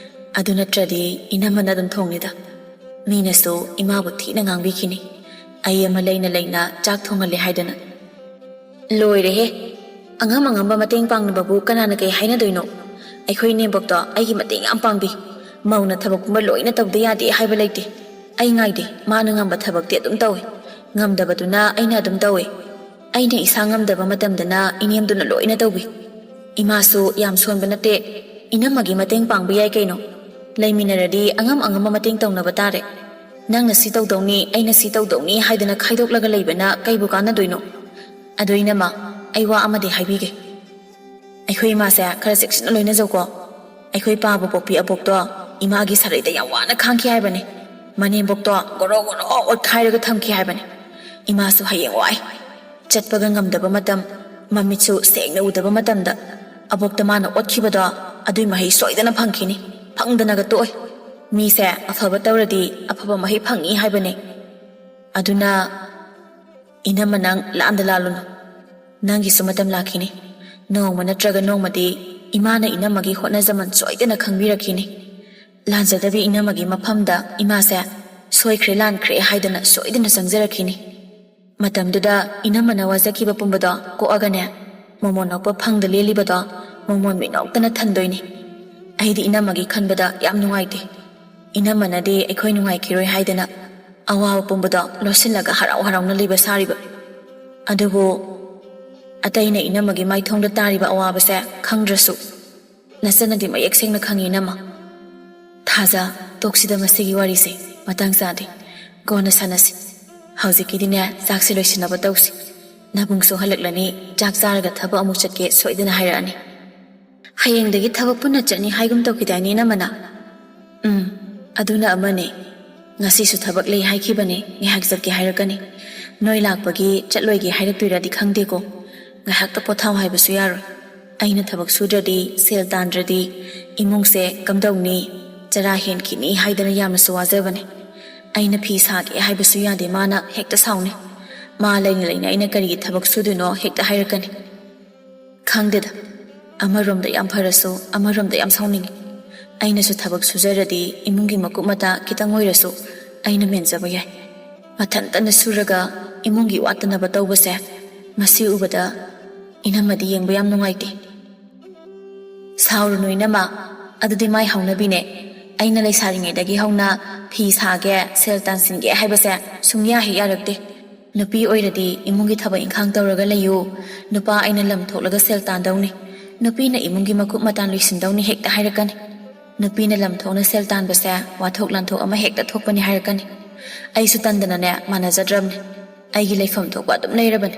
ꯑꯗꯨ ꯅꯠꯇ꯭ꯔꯗꯤ ꯏꯅꯝꯃꯅ ꯑꯗꯨꯝ ꯊꯣꯡꯉꯤꯗ꯫ ꯃꯤꯅꯁꯨ ꯏꯃꯥꯕꯨ ꯊꯤꯅ ꯉꯥꯡꯕꯤꯈꯤꯅꯤ, ꯑꯩ ꯑꯃ ꯂꯩꯅ ꯂꯩꯅ ꯆꯥꯛ ꯊꯣꯡꯍꯜꯂꯦ ꯍꯥꯏꯗꯅ꯫ ꯂꯣꯏꯔꯦꯍꯦ! ꯑꯉꯝ ꯑꯉꯝꯕ ꯃꯇꯦꯡ ꯄꯥꯡꯅꯕꯕꯨ ꯀꯅꯥꯅ ꯀꯩ ꯍꯥꯏꯅꯗꯣꯏꯅꯣ? ꯑꯩꯈꯣꯏ ꯏꯅꯦꯝꯕꯣꯛꯇꯣ ꯑꯩꯒꯤ ꯃꯇꯦꯡ ꯌꯥꯝ ꯄꯥꯡꯕꯤ꯫ ꯃꯧꯅ ꯊꯕꯛ ꯄꯨꯝꯕ ꯂꯣꯏꯅ ꯇꯧꯗ ꯌꯥꯗꯦ ꯍꯥꯏꯕ ꯂꯩꯇꯦ꯫ ꯑꯩ ꯉꯥꯏꯗꯦ, ꯃꯥꯅ ꯉꯝꯕ ꯊꯕꯛꯇꯤ ꯑꯗꯨꯝ ꯇꯧꯏ꯫ ꯉꯝꯗꯕꯗꯨꯅ ꯑꯩꯅ ꯑꯗꯨꯝ ꯇꯧꯏ꯫ ꯑꯩꯅ ꯏꯁꯥ ꯉꯝꯗꯕ ꯃꯇꯝꯗꯅ ꯏꯅꯦꯝꯗꯨꯅ ꯂꯣꯏꯅ ꯇꯧꯕꯤ꯫ ꯏꯃꯥꯁꯨ ꯌꯥꯝ ꯁꯣꯟꯕ ꯅꯠꯇꯦ꯫ ꯏꯅꯝꯃꯒꯤ ꯃꯇꯦꯡ ꯄꯥꯡꯕ ꯌꯥꯏ ꯀꯩꯅꯣ꯫ ꯂꯩꯃꯤꯟꯅꯔꯗꯤ ꯑꯉꯝ ꯑꯉꯝꯕ ꯃꯇꯦꯡ ꯇꯧꯅꯕ ꯇꯥꯔꯦ꯫ ꯅꯪꯅ ꯁꯤ ꯇꯧꯗꯧꯅꯤ, ꯑꯩꯅ ꯁꯤ ꯇꯧꯗꯧꯅꯤ ꯍꯥꯏꯗꯅ ꯈꯥꯏꯗꯣꯛꯂꯒ ꯂꯩꯕꯅ ꯀꯩꯕꯨ ꯀꯥꯟꯅꯗꯣꯏꯅꯣ? ꯑꯗꯣ ꯏꯅꯝꯃ, ꯑꯩ ꯋꯥ ꯑꯃꯗꯤ ꯍꯥꯏꯕꯤꯒꯦ꯫ ꯑꯩꯈꯣꯏ ꯏꯃꯥꯁꯦ ꯈꯔ ꯆꯦꯛꯁꯤꯟꯅ ꯂꯣꯏꯅꯖꯧꯀꯣ꯫ ꯑꯩꯈꯣꯏ ꯄꯥꯕ ꯄꯣꯛꯄꯤ ꯑꯕꯣꯛꯇꯣ ꯏꯃꯥꯒꯤ ꯁꯔꯩꯗ ꯌꯥꯝ ꯋꯥꯅ ꯈꯥꯡꯈꯤ ꯍꯥꯏꯕꯅꯦ꯫ ꯃꯅꯦꯝꯕꯣꯛꯇꯣ ꯒꯣꯔꯣ ꯒꯣꯔꯣ ꯑꯣꯠꯈꯥꯏꯔꯒ ꯊꯝꯈꯤ ꯍꯥꯏꯕꯅꯦ꯫ ꯏꯃꯥꯁꯨ ꯍꯌꯦꯡ ꯋꯥꯏ ꯆꯠꯄꯒ ꯉꯝꯗꯕ ꯃꯇꯝ, ꯃꯃꯤꯠꯁꯨ ꯁꯦꯡꯅ ꯎꯗꯕ ꯃꯇꯝꯗ ꯑꯕꯣꯛꯇ ꯃꯥꯅ ꯑꯣꯠꯈꯤꯕꯗꯣ ꯑꯗꯨꯏ ꯃꯍꯩ ꯁꯣꯏꯗꯅ ꯐꯪꯈꯤꯅꯤ꯫ ꯐꯪꯗꯅꯒ ꯇꯣꯛꯑꯣꯏ꯫ ꯃꯤꯁꯦ ꯑꯐꯕ ꯇꯧꯔꯗꯤ ꯑꯐꯕ ꯃꯍꯩ ꯐꯪꯏ ꯍꯥꯏꯕꯅꯦ꯫ ꯑꯗꯨꯅ ꯏꯅꯝꯃ, ꯅꯪ ꯂꯥꯟꯗ ꯂꯥꯜꯂꯨꯅꯨ꯫ ꯅꯪꯒꯤꯁꯨ ꯃꯇꯝ ꯂꯥꯛꯈꯤꯅꯤ꯫ ꯅꯣꯡꯃ ꯅꯠꯇ꯭ꯔꯒ ꯅꯣꯡꯃꯗꯤ ꯏꯃꯥꯅ ꯏꯅꯝꯃꯒꯤ ꯍꯣꯠꯅꯖꯃꯟ ꯁꯣꯏꯗꯅ ꯈꯪꯕꯤꯔꯛꯈꯤꯅꯤ꯫ ꯂꯥꯟꯖꯗꯕꯤ ꯏꯅꯝꯃꯒꯤ ꯃꯐꯝꯗ ꯏꯃꯥꯁꯦ ꯁꯣꯏꯈ꯭ꯔꯦ ꯂꯥꯟꯈ꯭ꯔꯦ ꯍꯥꯏꯗꯅ ꯁꯣꯏꯗꯅ ꯆꯪꯖꯔꯛꯈꯤꯅꯤ꯫ ꯃꯇꯝꯗꯨꯗ ꯏꯅꯝꯃꯅ ꯋꯥꯖꯈꯤꯕ ꯄꯨꯝꯕꯗꯣ ꯀꯣꯛꯑꯒꯅꯦ, ꯃꯣꯃꯣꯟ ꯅꯣꯛꯄ ꯐꯪꯗ ꯂꯦꯜꯂꯤꯕꯗꯣ ꯃꯣꯃꯣꯟ ꯃꯤꯅꯣꯛꯇꯅ ꯊꯟꯗꯣꯏꯅꯤ꯫ ꯑꯩꯗꯤ ꯏꯅꯝꯃꯒꯤ ꯈꯟꯕꯗ ꯌꯥꯝ ꯅꯨꯡꯉꯥꯏꯇꯦ꯫ ꯏꯅꯝꯃꯅꯗꯤ ꯑꯩꯈꯣꯏ ꯅꯨꯡꯉꯥꯏꯈꯤꯔꯣꯏ ꯍꯥꯏꯗꯅ ꯑꯋꯥꯕ ꯄꯨꯝꯕꯗꯣ ꯂꯣꯠꯁꯤꯜꯂꯒ ꯍꯔꯥꯎ ꯍꯔꯥꯎꯅ ꯂꯩꯕ ꯁꯥꯔꯤꯕ꯫ ꯑꯗꯨꯕꯨ ꯑꯇꯩꯅ ꯏꯅꯝꯃꯒꯤ ꯃꯥꯏꯊꯣꯡꯗ ꯇꯥꯔꯤꯕ ꯑꯋꯥꯕꯁꯦ ꯈꯪꯗ꯭ꯔꯁꯨ, ꯅꯆꯟꯅꯗꯤ ꯃꯌꯦꯛ ꯁꯦꯡꯅ ꯈꯪꯉꯤ, ꯏꯅꯝꯃ꯫ ꯊꯥꯖ, ꯇꯣꯛꯁꯤꯗ ꯃꯁꯤꯒꯤ ꯋꯥꯔꯤꯁꯦ, ꯃꯇꯥꯡ ꯆꯥꯗꯦ꯫ ꯀꯣꯟꯅ ꯁꯥꯟꯅꯁꯤ꯫ ꯍꯧꯖꯤꯛꯀꯤꯗꯤꯅꯦ, ꯆꯥꯛꯁꯦ ꯂꯣꯏꯁꯤꯟꯅꯕ ꯇꯧꯁꯤ꯫ ꯅꯕꯨꯡꯁꯨ ꯍꯜꯂꯛꯂꯅꯤ, ꯆꯥꯛ ꯆꯥꯔꯒ ꯊꯕꯛ ꯑꯃꯨꯛ ꯆꯠꯀꯦ ꯁꯣꯏꯗꯅ ꯍꯥꯏꯔꯛꯑꯅꯤ꯫ ꯍꯌꯦꯡꯗꯒꯤ ꯊꯕꯛ ꯄꯨꯟꯅ ꯆꯠꯅꯤ ꯍꯥꯏꯒꯨꯝ ꯇꯧꯈꯤꯗꯥꯏꯅꯦ, ꯏꯅꯝꯃꯅ? ꯎꯝ, ꯑꯗꯨꯅ ꯑꯃꯅꯦ꯫ ꯉꯁꯤꯁꯨ ꯊꯕꯛ ꯂꯩ ꯍꯥꯏꯈꯤꯕꯅꯦ, ꯉꯥꯏꯍꯥꯛ ꯆꯠꯀꯦ ꯍꯥꯏꯔꯛꯀꯅꯤ꯫ ꯅꯣꯏ ꯂꯥꯛꯄꯒꯤ ꯆꯠꯂꯣꯏꯒꯦ ꯍꯥꯏꯔꯛꯇꯣꯏꯔꯗꯤ ꯈꯪꯗꯦꯀꯣ꯫ ꯉꯥꯏꯍꯥꯛꯇ ꯄꯣꯊꯥꯎ ꯍꯥꯏꯕꯁꯨ ꯌꯥꯔꯣꯏ꯫ ꯑꯩꯅ ꯊꯕꯛ ꯁꯨꯗ꯭ꯔꯗꯤ, ꯁꯦꯜ ꯇꯥꯟꯗ꯭ꯔꯗꯤ ꯏꯃꯨꯡꯁꯦ ꯀꯝꯗꯧꯅꯤ? ꯆꯔꯥ ꯍꯦꯟꯈꯤꯅꯤ ꯍꯥꯏꯗꯅ ꯌꯥꯝꯅꯁꯨ ꯋꯥꯖꯕꯅꯦ꯫ ꯑꯩꯅ ꯐꯤ ꯁꯥꯒꯦ ꯍꯥꯏꯕꯁꯨ ꯌꯥꯗꯦ, ꯃꯥꯅ ꯍꯦꯛꯇ ꯁꯥꯎꯅꯤ꯫ ꯃꯥ ꯂꯩꯅ ꯂꯩꯅ ꯑꯩꯅ ꯀꯔꯤꯒꯤ ꯊꯕꯛ ꯁꯨꯗꯣꯏꯅꯣ ꯍꯦꯛꯇ ꯍꯥꯏꯔꯛꯀꯅꯤ꯫ ꯈꯪꯗꯦꯗ, ꯑꯃꯔꯣꯝꯗ ꯌꯥꯝ ꯐꯔꯁꯨ ꯑꯃꯔꯣꯝꯗ ꯌꯥꯝ ꯁꯥꯎꯅꯤꯡꯉꯤ꯫ ꯑꯩꯅꯁꯨ ꯊꯕꯛ ꯁꯨꯖꯔꯗꯤ ꯏꯃꯨꯡꯒꯤ ꯃꯀꯨꯞ ꯃꯇꯥ ꯈꯤꯇꯪ ꯑꯣꯏꯔꯁꯨ ꯑꯩꯅ ꯃꯦꯟꯖꯕ ꯌꯥꯏ꯫ ꯃꯊꯟꯇꯅ ꯁꯨꯔꯒ ꯏꯃꯨꯡꯒꯤ ꯋꯥꯠꯇꯅꯕ ꯇꯧꯕꯁꯦ ꯃꯁꯤ ꯎꯕꯗ ꯏꯅꯝꯃꯗꯤ ꯌꯦꯡꯕ ꯌꯥꯝ ꯅꯨꯡꯉꯥꯏꯇꯦ꯫ ꯁꯥꯎꯔꯨꯅꯨ ꯏꯅꯝꯃ, ꯑꯗꯨꯗꯤ ꯃꯥꯏ ꯍꯧꯅꯕꯤꯅꯦ꯫ ꯑꯩꯅ ꯂꯩꯁꯥꯔꯤꯉꯩꯗꯒꯤ ꯍꯧꯅ ꯐꯤ ꯁꯥꯒꯦ, ꯁꯦꯜ ꯇꯥꯟꯁꯤꯟꯒꯦ ꯍꯥꯏꯕꯁꯦ ꯁꯨꯡꯌꯥ ꯍꯦꯛ ꯌꯥꯔꯛꯇꯦ꯫ ꯅꯨꯄꯤ ꯑꯣꯏꯔꯗꯤ ꯏꯃꯨꯡꯒꯤ ꯊꯕꯛ ꯏꯪꯈꯥꯡ ꯇꯧꯔꯒ ꯂꯩꯌꯨ, ꯅꯨꯄꯥ ꯑꯩꯅ ꯂꯝ ꯊꯣꯛꯂꯒ ꯁꯦꯜ ꯇꯥꯟꯗꯧꯅꯤ, ꯅꯨꯄꯤꯅ ꯏꯃꯨꯡꯒꯤ ꯃꯀꯨꯞ ꯃꯇꯥ ꯂꯣꯏꯁꯤꯟꯗꯧꯅꯤ ꯍꯦꯛꯇ ꯍꯥꯏꯔꯛꯀꯅꯤ꯫ ꯅꯨꯄꯤꯅ ꯂꯝ ꯊꯣꯛꯅ ꯁꯦꯜ ꯇꯥꯟꯕꯁꯦ ꯋꯥꯊꯣꯛ ꯂꯥꯟꯊꯣꯛ ꯑꯃ ꯍꯦꯛꯇ ꯊꯣꯛꯄꯅꯤ ꯍꯥꯏꯔꯛꯀꯅꯤ꯫ ꯑꯩꯁꯨ ꯇꯟꯗꯅꯅꯦ ꯃꯥꯟꯅꯖꯗ꯭ꯔꯕꯅꯤ꯫ ꯑꯩꯒꯤ ꯂꯩꯐꯝ ꯊꯣꯛꯄ ꯑꯗꯨꯝ ꯂꯩꯔꯕꯅꯤ꯫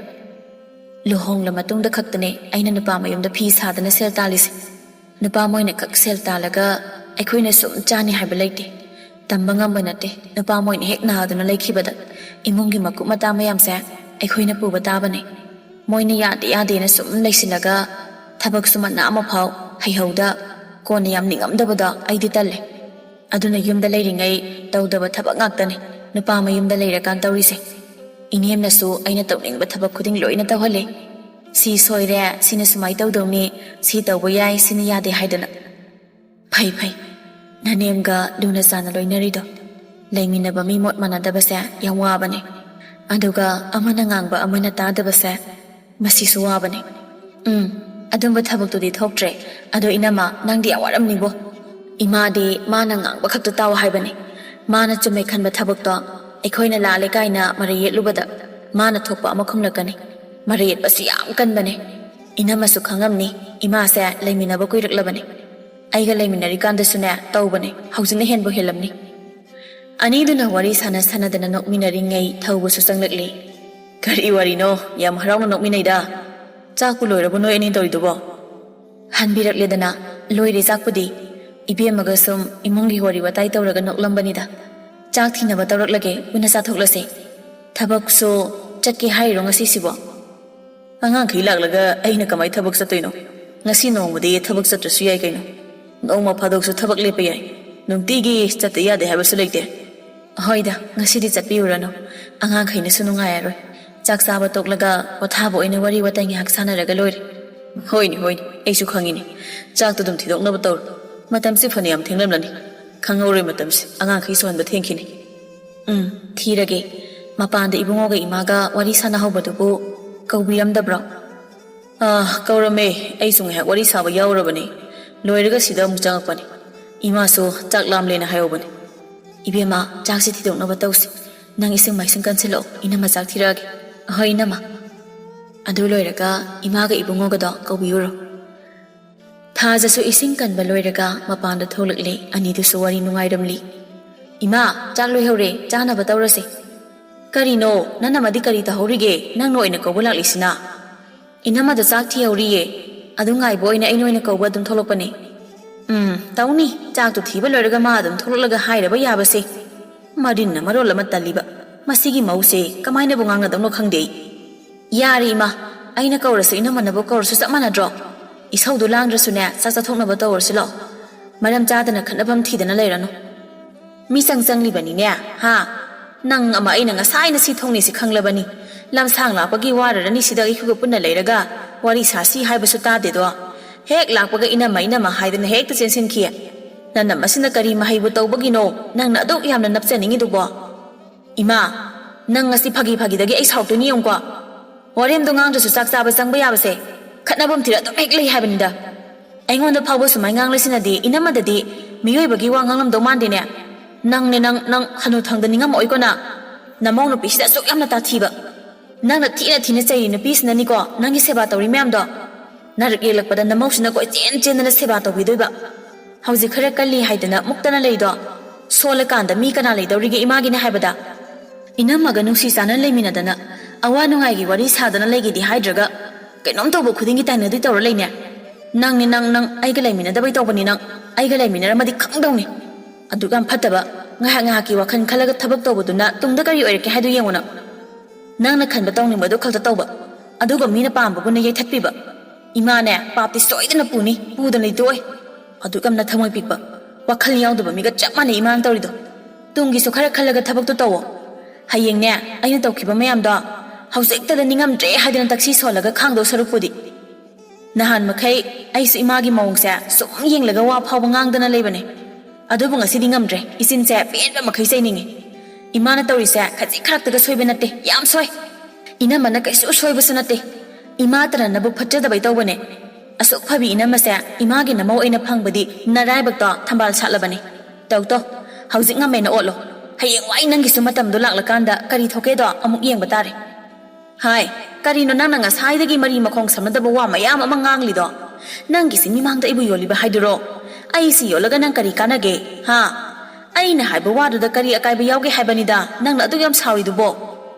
ꯂꯨꯍꯣꯡꯂ ꯃꯇꯨꯡꯗ ꯈꯛꯇꯅꯦ ꯑꯩꯅ ꯅꯨꯄꯥ ꯃꯌꯨꯝꯗ ꯐꯤ ꯁꯥꯗꯅ ꯁꯦꯜ ꯇꯥꯜꯂꯤꯁꯦ꯫ ꯅꯨꯄꯥ ꯃꯣꯏꯅ ꯈꯛ ꯁꯦꯜ ꯇꯥꯜꯂꯒ ꯑꯩꯈꯣꯏꯅ ꯁꯨꯝ ꯆꯥꯅꯤ ꯍꯥꯏꯕ ꯂꯩꯇꯦ꯫ ꯇꯝꯕ ꯉꯝꯕ ꯅꯠꯇꯦ꯫ ꯅꯨꯄꯥ ꯃꯣꯏꯅ ꯍꯦꯛ ꯅꯥꯗꯨꯅ ꯂꯩꯈꯤꯕꯗ ꯏꯃꯨꯡꯒꯤ ꯃꯀꯨꯞ ꯃꯇꯥ ꯃꯌꯥꯝꯁꯦ ꯑꯩꯈꯣꯏꯅ ꯄꯨꯕ ꯇꯥꯕꯅꯦ꯫ ꯃꯣꯏꯅ ꯌꯥꯗꯦ ꯌꯥꯗꯦꯅ ꯁꯨꯝ ꯂꯩꯁꯤꯜꯂꯒ ꯊꯕꯛꯁꯨ ꯃꯅꯥ ꯑꯃ ꯐꯥꯎ ꯍꯩꯍꯧꯗ ꯀꯣꯟꯅ ꯌꯥꯝ ꯅꯤꯡꯉꯝꯗꯕꯗꯣ ꯑꯩꯗꯤ ꯇꯜꯂꯦ꯫ ꯑꯗꯨꯅ ꯌꯨꯝꯗ ꯂꯩꯔꯤꯉꯩ ꯇꯧꯗꯕ ꯊꯕꯛ ꯉꯥꯛꯇꯅꯦ ꯅꯨꯄꯥ ꯃꯌꯨꯝꯗ ꯂꯩꯔꯀꯥꯟ ꯇꯧꯔꯤꯁꯦ꯫ ꯏꯅꯦꯝꯅꯁꯨ ꯑꯩꯅ ꯇꯧꯅꯤꯡꯕ ꯊꯕꯛ ꯈꯨꯗꯤꯡ ꯂꯣꯏꯅ ꯇꯧꯍꯜꯂꯦ꯫ ꯁꯤ ꯁꯣꯏꯔꯦ, ꯁꯤꯅ ꯁꯨꯃꯥꯏ ꯇꯧꯗꯧꯅꯤ, ꯁꯤ ꯇꯧꯕ ꯌꯥꯏ, ꯁꯤꯅ ꯌꯥꯗꯦ ꯍꯥꯏꯗꯅ꯫ ꯐꯩ ꯐꯩ, ꯅꯅꯦꯝꯒ ꯂꯨꯅ ꯆꯥꯟꯅ ꯂꯣꯏꯅꯔꯤꯗꯣ꯫ ꯂꯩꯃꯤꯟꯅꯕ ꯃꯤ ꯃꯣꯠ ꯃꯥꯟꯅꯗꯕꯁꯦ ꯌꯥꯝ ꯋꯥꯕꯅꯦ꯫ ꯑꯗꯨꯒ ꯑꯃꯅ ꯉꯥꯡꯕ ꯑꯃꯅ ꯇꯥꯗꯕꯁꯦ, ꯃꯁꯤꯁꯨ ꯋꯥꯕꯅꯦ꯫ ꯎꯝ, ꯑꯗꯨꯝꯕ ꯊꯕꯛꯇꯨꯗꯤ ꯊꯣꯛꯇ꯭ꯔꯦ꯫ ꯑꯗꯣ ꯏꯅꯝꯃ, ꯅꯪꯗꯤ ꯌꯥꯝ ꯋꯥꯔꯝꯅꯤꯕꯣ꯫ ꯏꯃꯥꯗꯤ ꯃꯥꯅ ꯉꯥꯡꯕ ꯈꯛꯇ ꯇꯥꯎ ꯍꯥꯏꯕꯅꯦ꯫ ꯃꯥꯅ ꯆꯨꯝꯃꯦ ꯈꯟꯕ ꯊꯕꯛꯇꯣ ꯑꯩꯈꯣꯏꯅ ꯂꯥꯜꯂꯦ ꯀꯥꯏꯅ ꯃꯔꯩ ꯌꯦꯠꯂꯨꯕꯗ ꯃꯥꯅ ꯊꯣꯛꯄ ꯑꯃ ꯈꯨꯝꯂꯛꯀꯅꯤ꯫ ꯃꯔꯩ ꯌꯦꯠꯄꯁꯤ ꯌꯥꯝ ꯀꯟꯕꯅꯦ꯫ ꯏꯅꯝꯃꯁꯨ ꯈꯪꯉꯝꯅꯤ, ꯏꯃꯥꯁꯦ ꯂꯩꯃꯤꯟꯅꯕ ꯀꯨꯏꯔꯛꯂꯕꯅꯦ꯫ ꯑꯩꯒ ꯂꯩꯃꯤꯟꯅꯔꯤꯀꯥꯟꯗꯁꯨꯅꯦ ꯇꯧꯕꯅꯦ, ꯍꯧꯖꯤꯛꯅ ꯍꯦꯟꯕꯨ ꯍꯦꯜꯂꯝꯅꯤ꯫ ꯑꯅꯤꯗꯨꯅ ꯋꯥꯔꯤ ꯁꯥꯟꯅ ꯁꯥꯟꯅꯗꯅ ꯅꯣꯛꯃꯤꯟꯅꯔꯤꯉꯩ ꯊꯧꯕꯁꯨ ꯆꯪꯂꯛꯂꯤ꯫ ꯀꯔꯤ ꯋꯥꯔꯤꯅꯣ? ꯌꯥꯝ ꯍꯔꯥꯎꯅ ꯅꯣꯛꯃꯤꯟꯅꯩꯗ꯫ ꯆꯥꯛꯄꯨ ꯂꯣꯏꯔꯕꯣ ꯅꯣꯏ ꯑꯅꯤ ꯇꯧꯔꯤꯗꯨꯕꯣ? ꯍꯟꯕꯤꯔꯛꯂꯦꯗꯅ, ꯂꯣꯏꯔꯦ ꯆꯥꯛꯄꯨꯗꯤ꯫ ꯏꯕꯦꯝꯃꯒ ꯁꯨꯝ ꯏꯃꯨꯡꯒꯤ ꯋꯥꯔꯤ ꯋꯥꯇꯥꯏ ꯇꯧꯔꯒ ꯅꯣꯛꯂꯝꯕꯅꯤꯗ꯫ ꯆꯥꯛ ꯊꯤꯅꯕ ꯇꯧꯔꯛꯂꯒꯦ, ꯄꯨꯟꯅ ꯆꯥꯊꯣꯛꯂꯁꯦ꯫ ꯊꯕꯛꯁꯨ ꯆꯠꯀꯦ ꯍꯥꯏꯔꯤꯔꯣ ꯉꯁꯤꯁꯤꯕꯣ? ꯑꯉꯥꯡꯈꯩ ꯂꯥꯛꯂꯒ ꯑꯩꯅ ꯀꯃꯥꯏ ꯊꯕꯛ ꯆꯠꯇꯣꯏꯅꯣ? ꯉꯁꯤ ꯅꯣꯡꯃꯗꯤ ꯊꯕꯛ ꯆꯠꯇ꯭ꯔꯁꯨ ꯌꯥꯏ ꯀꯩꯅꯣ꯫ ꯅꯣꯡꯃ ꯐꯥꯗꯣꯛꯁꯨ ꯊꯕꯛ ꯂꯦꯞꯄ ꯌꯥꯏ꯫ ꯅꯨꯡꯇꯤꯒꯤ ꯆꯠꯇ ꯌꯥꯗꯦ ꯍꯥꯏꯕꯁꯨ ꯂꯩꯇꯦ꯫ ꯍꯣꯏꯗ, ꯉꯁꯤꯗꯤ ꯆꯠꯄꯤꯔꯨꯔꯅꯨ꯫ ꯑꯉꯥꯡꯈꯩꯅꯁꯨ ꯅꯨꯡꯉꯥꯏꯔꯔꯣꯏ꯫ ꯆꯥꯛ ꯆꯥꯕ ꯇꯣꯛꯂꯒ ꯄꯣꯊꯥꯕ ꯑꯣꯏꯅ ꯋꯥꯔꯤ ꯋꯥꯇꯥꯏ ꯉꯥꯏꯍꯥꯛ ꯁꯥꯟꯅꯔꯒ ꯂꯣꯏꯔꯦ꯫ ꯍꯣꯏꯅꯦ, ꯍꯣꯏꯅꯦ, ꯑꯩꯁꯨ ꯈꯪꯉꯤꯅꯦ꯫ ꯆꯥꯛꯇꯣ ꯑꯗꯨꯝ ꯊꯤꯗꯣꯛꯅꯕ ꯇꯧꯔꯣ꯫ ꯃꯇꯝꯁꯤ ꯐꯅꯌꯥꯝ ꯊꯦꯡꯂꯝꯂꯅꯤ꯫ ꯈꯪꯍꯧꯔꯣꯏ ꯃꯇꯝꯁꯤ꯫ ꯑꯉꯥꯡꯈꯩ ꯁꯨꯍꯟꯕ ꯊꯦꯡꯈꯤꯅꯤ꯫ ꯎꯝ, ꯊꯤꯔꯒꯦ꯫ ꯃꯄꯥꯟꯗ ꯏꯕꯨꯡꯉꯣꯒ ꯏꯃꯥꯒ ꯋꯥꯔꯤ ꯁꯥꯟꯅꯍꯧꯕꯗꯨꯕꯨ ꯀꯧꯕꯤꯔꯝꯗꯕ꯭ꯔꯣ? ꯑꯥ, ꯀꯧꯔꯝꯃꯦ꯫ ꯑꯩꯁꯨ ꯉꯥꯏꯍꯥꯛ ꯋꯥꯔꯤ ꯁꯥꯕ ꯌꯥꯎꯔꯕꯅꯦ꯫ ꯂꯣꯏꯔꯒ ꯁꯤꯗ ꯑꯃꯨꯛ ꯆꯪꯉꯛꯄꯅꯦ꯫ ꯏꯃꯥꯁꯨ ꯆꯥꯛ ꯂꯥꯝꯂꯦꯅ ꯍꯥꯏꯍꯧꯕꯅꯦ꯫ ꯏꯕꯦꯝꯃ, ꯆꯥꯛꯁꯤ ꯊꯤꯗꯣꯛꯅꯕ ꯇꯧꯁꯤ꯫ ꯅꯪ ꯏꯁꯤꯡ ꯃꯥꯏꯁꯤꯡ ꯀꯟꯁꯤꯜꯂꯛꯑꯣ, ꯏꯅꯝꯃ ꯆꯥꯛ ꯊꯤꯔꯛꯑꯒꯦ꯫ ꯍꯣꯏ, ꯏꯅꯝꯃ꯫ ꯑꯗꯨ ꯂꯣꯏꯔꯒ ꯏꯃꯥꯒ ꯏꯕꯨꯡꯉꯣꯒꯗꯣ ꯀꯧꯕꯤꯌꯨꯔꯣ꯫ ꯊꯥꯖꯁꯨ ꯏꯁꯤꯡ ꯀꯟꯕ ꯂꯣꯏꯔꯒ ꯃꯄꯥꯟꯗ ꯊꯣꯛꯂꯛꯂꯦ꯫ ꯑꯅꯤꯗꯨꯁꯨ ꯋꯥꯔꯤ ꯅꯨꯡꯉꯥꯏꯔꯝꯂꯤ꯫ "ꯏꯃꯥ, ꯆꯥꯛ ꯂꯣꯏꯍꯧꯔꯦ, ꯆꯥꯅꯕ ꯇꯧꯔꯁꯦ꯫" "ꯀꯔꯤꯅꯣ, ꯅꯅꯝꯃꯗꯤ ꯀꯔꯤ ꯇꯧꯍꯧꯔꯤꯒꯦ? ꯅꯪꯅ ꯑꯣꯏꯅ ꯀꯧꯕ ꯂꯥꯛꯂꯤꯁꯤꯅ?" "ꯏꯅꯝꯃꯗ ꯆꯥꯛ ꯊꯤꯍꯧꯔꯤꯌꯦ꯫ ꯑꯗꯨ ꯉꯥꯏꯕ ꯑꯣꯏꯅ ꯑꯩꯅ ꯑꯣꯏꯅ ꯀꯧꯕ ꯑꯗꯨꯝ ꯊꯣꯛꯂꯛꯄꯅꯦ꯫" "ꯎꯝ, ꯇꯧꯅꯤ꯫ ꯆꯥꯛꯇꯨ ꯊꯤꯕ ꯂꯣꯏꯔꯒ ꯃꯥ ꯑꯗꯨꯝ ꯊꯣꯛꯂꯛꯂꯒ ꯍꯥꯏꯔꯕ ꯌꯥꯕꯁꯦ꯫ ꯃꯔꯤꯟꯅ ꯃꯔꯣꯜ ꯑꯃ ꯇꯜꯂꯤꯕ꯫ ꯃꯁꯤꯒꯤ ꯃꯧꯁꯦ ꯀꯃꯥꯏꯅꯕꯨ ꯉꯥꯡꯅꯗꯧꯅꯣ ꯈꯪꯗꯦ ꯑꯩ꯫" "ꯌꯥꯔꯦ ꯏꯃꯥ, ꯑꯩꯅ ꯀꯧꯔꯁꯨ ꯏꯅꯝꯃꯅꯕꯨ ꯀꯧꯔꯁꯨ ꯆꯞ ꯃꯥꯟꯅꯗ꯭ꯔꯣ? ꯏꯁꯧꯗꯨ ꯂꯥꯡꯗ꯭ꯔꯁꯨꯅꯦ, ꯆꯥꯛ ꯆꯥꯊꯣꯛꯅꯕ ꯇꯧꯔꯁꯤ ꯂꯥꯛꯑꯣ꯫ ꯃꯔꯝ ꯆꯥꯗꯅ ꯈꯠꯅꯐꯝ ꯊꯤꯗꯅ ꯂꯩꯔꯅꯨ꯫" "ꯃꯤꯆꯪ ꯆꯪꯂꯤꯕꯅꯤꯅꯦ, ꯍꯥ? ꯅꯪ ꯑꯃ ꯑꯩꯅ ꯉꯁꯥꯏꯅ ꯁꯤ ꯊꯣꯡꯅꯤꯁꯤ ꯈꯪꯂꯕꯅꯤ꯫ ꯂꯝꯁꯥꯡ ꯂꯥꯛꯄꯒꯤ ꯋꯥꯔꯔꯅꯤ ꯁꯤꯗ ꯑꯩꯈꯣꯏꯒ ꯄꯨꯟꯅ ꯂꯩꯔꯒ ꯋꯥꯔꯤ ꯁꯥꯁꯤ ꯍꯥꯏꯕꯁꯨ ꯇꯥꯗꯦꯗꯣ꯫ ꯍꯦꯛ ꯂꯥꯛꯄꯒ ꯏꯅꯝꯃ, ꯏꯅꯝꯃ ꯍꯥꯏꯗꯅ ꯍꯦꯛꯇ ꯆꯦꯟꯁꯤꯟꯈꯤ꯫ ꯅꯅꯝꯃ ꯑꯁꯤꯅ ꯀꯔꯤ ꯃꯍꯩꯕꯨ ꯇꯧꯕꯒꯤꯅꯣ ꯅꯪꯅ ꯑꯗꯨꯛ ꯌꯥꯝꯅ ꯅꯞꯆꯅꯤꯡꯉꯤꯗꯨꯕꯣ?" "ꯏꯃꯥ, ꯅꯪ ꯉꯁꯤ ꯐꯥꯒꯤ ꯐꯥꯒꯤꯗꯒꯤ ꯑꯩ ꯁꯥꯎꯔꯛꯇꯣꯏꯅꯤ ꯌꯦꯡꯉꯨꯀꯣ꯫ ꯋꯥꯔꯦꯝꯗꯣ ꯉꯥꯡꯗ꯭ꯔꯁꯨ ꯆꯥꯛ ꯆꯥꯕ ꯆꯪꯕ ꯌꯥꯕꯁꯦ ꯈꯠꯅꯐꯝ ꯊꯤꯔ ꯑꯗꯨꯝ ꯍꯦꯛ ꯂꯩ ꯍꯥꯏꯕꯅꯤꯗ꯫ ꯑꯩꯉꯣꯟꯗ ꯐꯥꯎꯕ ꯁꯨꯃꯥꯏ ꯉꯥꯡꯂꯁꯤꯅꯗꯤ ꯏꯅꯝꯃꯗꯗꯤ ꯃꯤꯑꯣꯏꯕꯒꯤ ꯋꯥ ꯉꯥꯡꯂꯝꯗꯧ ꯃꯥꯟꯗꯦꯅꯦ꯫ ꯅꯪꯅꯦ ꯅꯪ, ꯅꯪ ꯍꯅꯨꯊꯪꯗ ꯅꯤꯡꯉꯝꯃꯛꯑꯣꯏꯀꯣ ꯅꯪ꯫ ꯅꯃꯧ ꯅꯨꯄꯤꯁꯤꯗ ꯑꯁꯨꯛ ꯌꯥꯝꯅ ꯇꯥꯊꯤꯕ꯫ ꯅꯪꯅ ꯊꯤꯅ ꯊꯤꯅ ꯆꯩꯔꯤ ꯅꯨꯄꯤꯁꯤꯅꯅꯤꯀꯣ ꯅꯪꯒꯤ ꯁꯦꯕꯥ ꯇꯧꯔꯤ ꯃꯌꯥꯝꯗꯣ꯫ ꯅꯥꯔꯛ ꯌꯦꯛꯂꯛꯄꯗ ꯅꯃꯧꯁꯤꯅ ꯀꯣꯏꯆꯦꯟ ꯆꯦꯟꯗꯅ ꯁꯦꯕꯥ ꯇꯧꯕꯤꯗꯣꯏꯕ꯫ ꯍꯧꯖꯤꯛ ꯈꯔ ꯀꯜꯂꯤ ꯍꯥꯏꯗꯅ ꯃꯨꯛꯇꯅ ꯂꯩꯗꯣ꯫ ꯁꯣꯜꯂꯀꯥꯟꯗ ꯃꯤ ꯀꯅꯥ ꯂꯩꯗꯧꯔꯤꯒꯦ ꯏꯃꯥꯒꯤꯅꯦ ꯍꯥꯏꯕꯗ?" ꯏꯅꯝꯃꯒ ꯅꯨꯡꯁꯤ ꯆꯥꯟꯅ ꯂꯩꯃꯤꯟꯅꯗꯅ ꯑꯋꯥ ꯅꯨꯡꯉꯥꯏꯒꯤ ꯋꯥꯔꯤ ꯁꯥꯗꯅ ꯂꯩꯒꯦꯗꯤ ꯍꯥꯏꯗ꯭ꯔꯒ ꯀꯩꯅꯣꯝ ꯇꯧꯕ ꯈꯨꯗꯤꯡꯒꯤ ꯇꯥꯏꯅꯗꯣꯏ ꯇꯧꯔ ꯂꯩꯅꯦ꯫ ꯅꯪꯅꯦ ꯅꯪ, ꯅꯪ ꯑꯩꯒ ꯂꯩꯃꯤꯟꯅꯗꯕꯩ ꯇꯧꯕꯅꯤ ꯅꯪ꯫ ꯑꯩꯒ ꯂꯩꯃꯤꯟꯅꯔꯝꯃꯗꯤ ꯈꯪꯗꯧꯅꯤ꯫ ꯑꯗꯨꯛ ꯌꯥꯝ ꯐꯠꯇꯕ, ꯉꯥꯏꯍꯥꯛ ꯉꯥꯏꯍꯥꯛꯀꯤ ꯋꯥꯈꯜ ꯈꯜꯂꯒ ꯊꯕꯛ ꯇꯧꯕꯗꯨꯅ ꯇꯨꯡꯗ ꯀꯔꯤ ꯑꯣꯏꯔꯛꯀꯦ ꯍꯥꯏꯗꯨ ꯌꯦꯡꯉꯨ ꯅꯪ꯫ ꯅꯪꯅ ꯈꯟꯕ ꯇꯧꯅꯤꯡꯕꯗꯨ ꯈꯛꯇ ꯇꯧꯕ, ꯑꯗꯨꯒ ꯃꯤꯅ ꯄꯥꯝꯕꯕꯨꯅ ꯌꯩꯊꯠꯄꯤꯕ꯫ ꯏꯃꯥꯅꯦ, ꯄꯥꯞꯇꯤ ꯁꯣꯏꯗꯅ ꯄꯨꯅꯤ, ꯄꯨꯗꯅ ꯂꯩꯊꯣꯛꯑꯣꯏ꯫ ꯑꯗꯨꯛ ꯌꯥꯝꯅ ꯊꯃꯣꯏ ꯄꯤꯛꯄ, ꯋꯥꯈꯜ ꯌꯥꯎꯗꯕ ꯃꯤꯒ ꯆꯞ ꯃꯥꯟꯅꯩ ꯏꯃꯥꯅ ꯇꯧꯔꯤꯗꯣ꯫ ꯇꯨꯡꯒꯤꯁꯨ ꯈꯔ ꯈꯜꯂꯒ ꯊꯕꯛꯇꯣ ꯇꯧꯋꯣ꯫ ꯍꯌꯦꯡꯅꯦ, ꯑꯩꯅ ꯇꯧꯈꯤꯕ ꯃꯌꯥꯝꯗꯣ ꯍꯧꯖꯤꯛꯇꯗ ꯅꯤꯡꯉꯝꯗ꯭ꯔꯦ ꯍꯥꯏꯗꯅ ꯇꯛꯁꯤ ꯁꯣꯜꯂꯒ ꯈꯥꯡꯗꯧ ꯁꯔꯨꯛꯄꯨꯗꯤ꯫ ꯅꯍꯥꯟ ꯃꯈꯩ ꯑꯩꯁꯨ ꯏꯃꯥꯒꯤ ꯃꯑꯣꯡꯁꯦ ꯁꯨꯝ ꯌꯦꯡꯂꯒ ꯋꯥ ꯐꯥꯎꯕ ꯉꯥꯡꯗꯅ ꯂꯩꯕꯅꯦ꯫ ꯑꯗꯨꯕꯨ ꯉꯁꯤꯗꯤ ꯉꯝꯗ꯭ꯔꯦ, ꯏꯆꯤꯟꯁꯦ ꯄꯦꯟꯕ ꯃꯈꯩ ꯆꯩꯅꯤꯡꯉꯤ꯫ ꯏꯃꯥꯅ ꯇꯧꯔꯤꯁꯦ ꯈꯖꯤꯛ ꯈꯔꯛꯇꯒ ꯁꯣꯏꯕ ꯅꯠꯇꯦ, ꯌꯥꯝ ꯁꯣꯏ꯫ ꯏꯅꯝꯃꯅ ꯀꯩꯁꯨ ꯁꯣꯏꯕꯁꯨ ꯅꯠꯇꯦ꯫ ꯏꯃꯥꯇꯅ ꯅꯕꯨꯛ ꯐꯠꯆꯗꯕꯩ ꯇꯧꯕꯅꯦ꯫ ꯑꯁꯨꯛ ꯐꯕꯤ ꯏꯅꯝꯃꯁꯦ ꯏꯃꯥꯒꯤ ꯅꯃꯧ ꯑꯣꯏꯅ ꯐꯪꯕꯗꯤ ꯅꯔꯥꯏꯕꯛꯇꯣ ꯊꯝꯕꯥꯜ ꯁꯥꯠꯂꯕꯅꯦ꯫ ꯇꯧ ꯇꯧ, ꯍꯧꯖꯤꯛ ꯉꯝꯃꯦꯅ ꯑꯣꯠꯂꯣ꯫ ꯍꯌꯦꯡꯋꯥꯏ ꯅꯪꯒꯤꯁꯨ ꯃꯇꯝꯗꯣ ꯂꯥꯛꯂꯀꯥꯟꯗ ꯀꯔꯤ ꯊꯣꯛꯀꯦꯗꯣ ꯑꯃꯨꯛ ꯌꯦꯡꯕ ꯇꯥꯔꯦ꯫ ꯍꯥꯏ, ꯀꯔꯤꯅꯣ ꯅꯪꯅ ꯉꯁꯥꯏꯗꯒꯤ ꯃꯔꯤ ꯃꯈꯣꯡ ꯁꯝꯅꯗꯕ ꯋꯥ ꯃꯌꯥꯝ ꯑꯃ ꯉꯥꯡꯂꯤꯗꯣ? ꯅꯪꯒꯤꯁꯤ ꯃꯤꯃꯥꯡꯗ ꯑꯩꯕꯨ ꯌꯣꯜꯂꯤꯕ ꯍꯥꯏꯗꯨꯔꯣ? ꯑꯩꯁꯤ ꯌꯣꯜꯂꯒ ꯅꯪ ꯀꯔꯤ ꯀꯥꯟꯅꯒꯦ, ꯍꯥ? ꯑꯩꯅ ꯍꯥꯏꯕ ꯋꯥꯗꯨꯗ ꯀꯔꯤ ꯑꯀꯥꯏꯕ ꯌꯥꯎꯒꯦ ꯍꯥꯏꯕꯅꯤꯗ ꯅꯪꯅ ꯑꯗꯨꯛ ꯌꯥꯝ ꯁꯥꯎꯔꯤꯗꯨꯕꯣ?